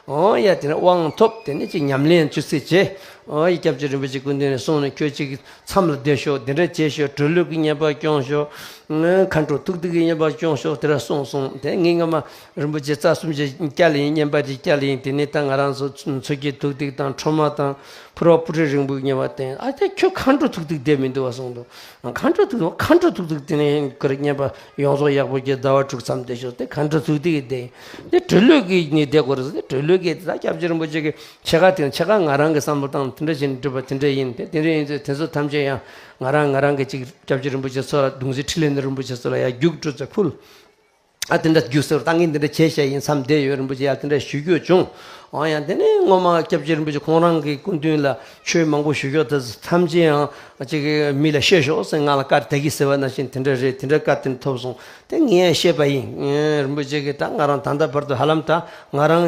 འོ་ཡ་དེ་ནས་དབང་ཐོབ། དེ་ནས་ཅིག་ཉམས་ལེན་ཅུ་ཚེ་བྱས། འོ་ཡ་སྐྱབས་རྗེ་རིན་པོ་ཆེ་སྐུ་མདུན་ནས་གསུངས་ནས་ཁྱོད་ཅིག་མཚམས་ལ་བསྡད་ཤོག་འདི་འདྲ་བྱས་ཤོག་གྲོལ་ལུགས་ཀྱི་བསྙེན་པ་སྐྱོང་ཤོག་མཁའ་འགྲོ་ཐུགས་ཐིག་གི་བསྙེན་པ་སྐྱོང་ཤོག་དེ་འདྲ་གསུངས་སོང་། དེ་ངས་སྔ་མ་རིན་པོ་ཆེ་རྩ་གསུམ་ཅིག་བསྐྱལ་ཡིན། བསྙེན་པ་ཅིག་བསྐྱལ་ཡིན། དེ་ནས་ད་ང་རང་ཚོ་མཚོ་སྐྱེས་ཐུགས་ཐིག་དང་ཁྲོས་མ་དང་ཕུར་བ་སྤུ་གྲི་རིང་པོའི་བསྙེན་པ་བསྟེན། ཨ་ད་ཁྱོད་མཁའ་འགྲོ་ཐུགས་ཐིག་བསྡད་མི་འདུག་བ་གསུངས་འདུག་མཁའ་འགྲོ་ཐུགས་མཁའ་འགྲོ་ཐུགས་ཐིག་དེ་ནས་ཁོ་རེ་བསྙེན་པ་ཡོངས་རྫོགས་ཡག་པོ་སྐྱེས། ཟླ་བ་དྲུག་མཚམས་བསྡད་ཤོག་དེ་མཁའ་འགྲོ་ཐུགས་ཐིག་གིས་བསྡད་ཡིན། དེ་གྲོལ་ལུགས་ཀྱི་ནི་བསྡད་དགོས་རེད་ཟེར། དེ་གྲོལ་ལུགས་ཀྱི་ད་སྐྱབས་རྗེ་རིན་པོ་ཆེ་གི་ཕྱེད་ཀ་དེ་ཕྱེད་ཀ་ང་རང་གི་བསམ་བློ་བཏང་དེ་འདྲ་བྱས་ནས་བསྒྲུབས་པ་དེ་འདྲ་ཡིན། དེ་དེ་འདྲ་ཡིན་ཚེ་དེ་ཚོ་ཐམས་ཅད་ཡང་ང་རང་ང་རང་གི་ཅིག་སྐྱབས་རྗེ་རིན་པོ་ཆེ་ཚོ་ལ་གདུང་སྲས་འཕྲིན་ལས་ནོར་བུ་རིན་པོ་ཆེ་ཚོ་ལ་ཡང་རྒྱུགས་སྤྲོད་ཚེ་ཕུལ། ཨ་དེ་འདྲ་རྒྱུགས་ཟེར་ད་ངས་འདི་འདྲ་བྱས་བཤད་ཡིན། མཚམས་བསྡད་ཡོད། རིན་པོ་ཆེ་ཡང་དེ་འདྲ་ཞུ་རྒྱུ་བྱུང་། འོ་ཡང་དེ་ནས་སྔོན་མ་སྐྱབས་རྗེ་རིན་པོ་ཆེ་ཁོང་རང་གི་སྐུ་མདུན་ལ་ཆོས་མང་པོ་ཞུ་རྒྱུ་དེ་ཐམས་ཅད་ཡང་ཅིག་མི་ལ་བཤད་ཤོག་ཟེར་ང་ལ་བཀའ་དེ་གིས་ཟེར་བ་ནང་བཞིན་དེ་འདྲ་རེད། དེ་འདྲ་བཀའ་དེ་ཐོབ་སོང་། དེ་ངས་བཤད་པ་ཡིན། རིན་པོ་ཆེ་གིས་ད་ང་རང་ད་ལྟ་བར་དུ་ཧ་ལམ་ད་ང་རང་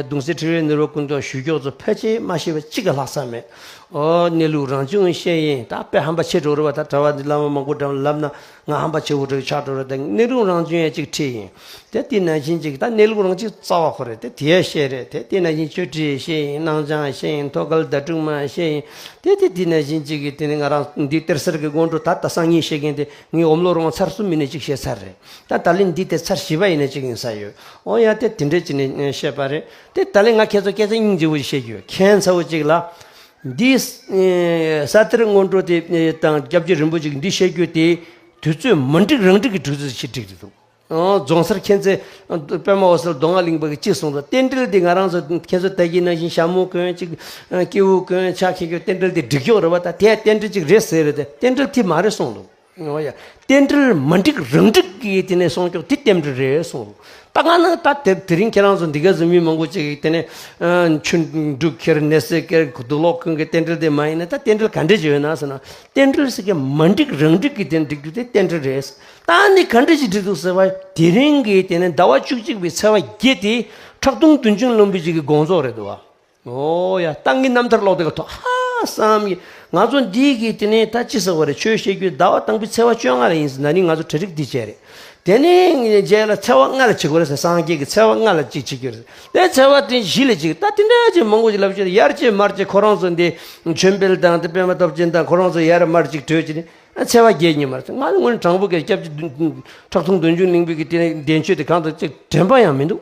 གདུང་སྲས་འཕྲིན་ལས་ནོར་བུ་སྐུ་མདུན་ཞུ་རྒྱུ་ཚོ་ཕལ་ཆེར་མ་ཤེས་པ་གཅིག་གི་ལྷག་ས་མེད། ཨོ་གནས་ལུགས་རང་བྱུང་བཤད་ཡིན། ད་དཔེ་ཧམ་པ་ཆེ་འགྲོ་རེད་བ། ད་གྲྭ་པ་འདི་བླ་མ་མང་པོ་འདྲ་ལབ་ན་ང་ཧམ་པ་ཆེ་བོ་འདྲ་ཆགས་འགྲོ་རེད། ད་གནས་ལུགས་རང་བྱུང་ཡང་གཅིག་ཁྲིད་ཡིན། དེ་དེ་ནང་བཞིན་གཅིག་ད་གནས་ལུགས་རང་གཅིག་རྩ་བ་ཁོ་རེད། དེ་དེ་ཡང་བཤད་རེད། དེ་དེ་ནང་བཞིན་ཆོས་ཁྲིད་བཤད་ཡིན། སྣང་བྱང་བཤད་ཡིན། ཐོད་རྒལ་ཟླ་དྲུག་མ་བཤད་ཡིན། དེ་དེ་དེ་ནང་བཞིན་གཅིག་གི་དེ་ནི་ང་རང་འདི་གཏེར་གསར་གྱི་སྔོན་འགྲོ་ད་ད་སང་ཉིན་བཤད་མཁན་དེ་ངའི་འོམ་ལོ་རོང་ཚར་གསུམ་མིན་ནས་གཅིག་བཤད་ཚར་རེད། ད་ད་ལན་འདི་དེ་ཚར་བཞི་པ་ཡིན་ནས་གཅིག་ཡིན་ས་ཡོད། ཨོ་ཡ་དེ་དེ་འདྲས་བྱས་ནས་བཤད་པ་རེད། དེ་ད་ལན་ང་ཁྱེད་ཚོ་སྐད་ཆ་སྙིང་རྗེ་བོ་ཞིག་བཤད་རྒྱུ། ཁྱད་མཚར་བོ་གཅིག་ལ། འདི་ས་གཏེར་སྔོན་འགྲོ་དེ་དང་སྐྱབས་རྗེ་རིན་པོ་ཆེ་གི་འདི་བཤད་རྒྱུ་དེ་དུས་ཚོད་མ་འགྲིག་རང་འགྲིག་གི་དུས་ཚོད་ཞིག་འགྲིག་འདུག་ཨོ་རྫོང་སར་མཁྱེན་བརྩེ་པདྨ་འོད་གསལ་མདོ་སྔགས་གླིང་པ་གིས་ཅི་གསུངས་འདུག་རྟེན་འབྲེལ་འདི་ང་རང་ཚོ་ཁྱེད་ཚོ་ད་གིན་ནང་བཞིན་ཞྭ་མོ་གོན་ཅིག་སྐྱེ་བོ་གོན་ཕྱག་འཁྱེར་རྒྱུ་རྟེན་འབྲེལ་འདི་འགྲིག་ཡོད་རེད་བ། ད་དེ་རྟེན་འབྲེལ་ཅིག་རེད་ཟེར་རེད་དེ་རྟེན་འབྲེལ་དེ་མ་རེད་གསུངས་འདུག་འོ་ཡ། རྟེན་འབྲེལ་མ་འགྲིག་རང་འགྲིག་གི་དེ་ནས་སྲུང་སྐྱོབ་དེ་རྟེན་འབྲེལ་རེད་གསུངས། ད་ག་ན་ད་དེ་དེ་རིང་ཁྱེད་རང་ཚོ་འདི་ག་ཟིན་མི་མང་པོ་ཅིག་གིས་དེ་ནས་ཨ་ཆུ་འབྲུ་ཁྱེར་ནས་སེ་ཁྱེར་གོ་དུ་ལོག་ཀུན་གྱི་རྟེན་འབྲེལ་དེ་མ་ཡིན་ན་ད་རྟེན་འབྲེལ་ག་འདྲ་ཅིག་ཡོད་ན་ཟེར་ན། རྟེན་འབྲེལ་ཟེར་མཁན་མ་འགྲིག་རང་འགྲིག་གི་དེ་འགྲིག་རྒྱུ་དེ་རྟེན་འབྲེལ་རེད། ད་ནི་ག་འདྲ་ཅིག་འགྲིག་འདུག་ཟེར་བ་དེ་རིང་གི་དེ་ནས་ཟླ་བ་བཅུ་གཅིག་པའི་ཚེས་པ་བརྒྱད་དེ་ཁྲག་འཐུང་བདུད་འཇོམས་ལུང་པའི་ཅིག་གི་དགོངས་རྫོགས་རེད་འདུག་བ། ཨོ་ཡ། ཏང་གི་རྣམ་ཐར་ཀློག་དེ་ག་ཐོག་ཧ་བསམ་གི། ང་ཚོ་འདི་གི་དེ་ནས་ད་ཅི་ཟེར་བ་རེད། ཆོས་བཤད་རྒྱུ་ཟླ་བ་དང་པོའི་ཚེས་པ་བཅོ་ལྔ་ལ་ཡིན་ཟེར་ན་ནི་ང་ཚོ་གྲ་སྒྲིག་འདི་བྱས་རེད། དེ་ནས་རྗེས་ལ་ཚེས་པ་ལྔ་ལ་བྱེད་དགོས་རེད་ཟེར། སངས་རྒྱས་ཀྱི་ཚེས་པ་ལྔ་ལ་ཅིག་བྱེད་རྒྱུ་རེད། དེ་ཚེས་པ་དེ་བཞི་ལ་ཅིག་ད་དེ་འདྲ་ཅིག་མང་པོ་ཅིག་ལབ་ཤེས་ཡར་བྱེད་མར་བྱེད་ཁོ་རང་ཚོ་འདི་མཆོད་འབུལ་དང་དེ་པད་མ་སྟོབས་ཆེན་དང་ཁོ་རང་ཚོ་ཡར་མར་ཅིག་གྲོས་བྱེད་ནས་ཚེས་པ་བརྒྱད་ཉིན་མར་ང་ནི་དངོས་གནས་དྲང་པོ་གི་སྐྱབས་རྗེ་ཁྲག་འཐུང་བདུད་འཇོམས་གླིང་པའི་གི་དེ་ནས་གདན་ཆོས་དེ་གང་དུ་ཅིག་དྲན་པ་ཡང་མི་འདུག་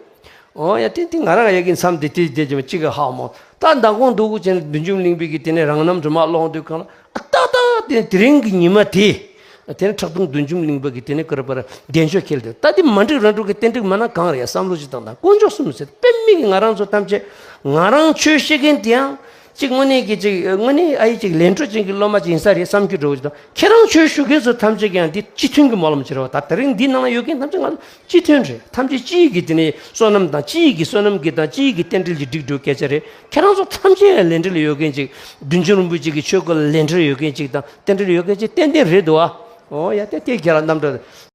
ཨོ་ཡ། དེ་དེ་ང་རང་ཡ་གི་མཚམས་དེ་དེ་དེ་ཅིག་གཅིག་གི་ཧ་མོ། ད་མདང་དགོང་འདུག་གུ་ཅན་བདུད་འཇོམས་གླིང་པའི་གི་དེ་ནས་རང་རྣམ་སྒྲོལ་མ་ཀློང་དུས་གང་ལ་ཨ་ཏག་ཏག་དེ་དེ་རིང་གི་ཉི་མ་དེ། དེ་ནས་ཁྲག་འཐུང་བདུད་འཇོམས་གླིང་པ་གི་དེ་ནས་ཀུ་ར་པ་ར་གདན་ཆོས་ཁེལ་དེ་ད་དེ་མ་འགྲིག་རང་འགྲིག་གི་རྟེན་འགྲིག་མ་ན་གང་རེད་ཡ། བསམ་བློ་ཅིག་བཏང་དང་དཀོན་མཆོག་གསུམ་ཟེར་དཔེ་མི་གི་ང་རང་ཚོ་ཐམས་ཅད་ང་རང་ཆོས་བཤད་མཁན་དེ་ཡང་ཅིག་དངོས་གནས་ཀྱི་ཅིག་དངོས་གནས་ཨ་ཡི་ཅིག་ལས་འཕྲོ་ཅན་གྱི་སློབ་མ་ཅིག་ཡིན་ས་རེད་བསམ་རྒྱུ་འདྲ་བོ་ཅིག་དང་། ཁྱེད་རང་ཆོས་ཞུ་མཁན་ཚོ་ཐམས་ཅད་ཀྱང་འདི་སྤྱི་མཐུན་གྱི་སྨོན་ལམ་བྱེད་རོགས། ད་དེ་རིང་འདི་ནང་ན་ཡོད་མཁན་ཐམས་ཅད་ང་ཚོ་སྤྱི་མཐུན་རེད། ཐམས་ཅད་སྤྱི་ཡི་གི་དེ་ནས་བསོད་ནམས་དང་སྤྱི་ཡི་གི་བསོད་ནམས་ཀྱི་དང་སྤྱི་ཡི་གི་རྟེན་འབྲེལ་གྱི་འགྲིག་འགྲོ་སྐད་ཆ་རེད། ཁྱེད་རང་ཚོ་ཐམས་ཅད་ལས་འབྲེལ་ཡོད་མཁན་ཅིག་བདུད་འཇོམས་རིན་པོ་ཆེ་གི་ཆོས་སྐོར་ལ་ལས་འབྲེལ་ཡོད་མཁན་ཅིག་དང་རྟེན་འབྲེལ་ཡོད་མཁན་ཅིག་ཏན་ཏན་རེད་འདུག་ཨ། ཨོ་ཡ། དེ་དེ་ཁྱེད་རང་རྣམ་གྲངས།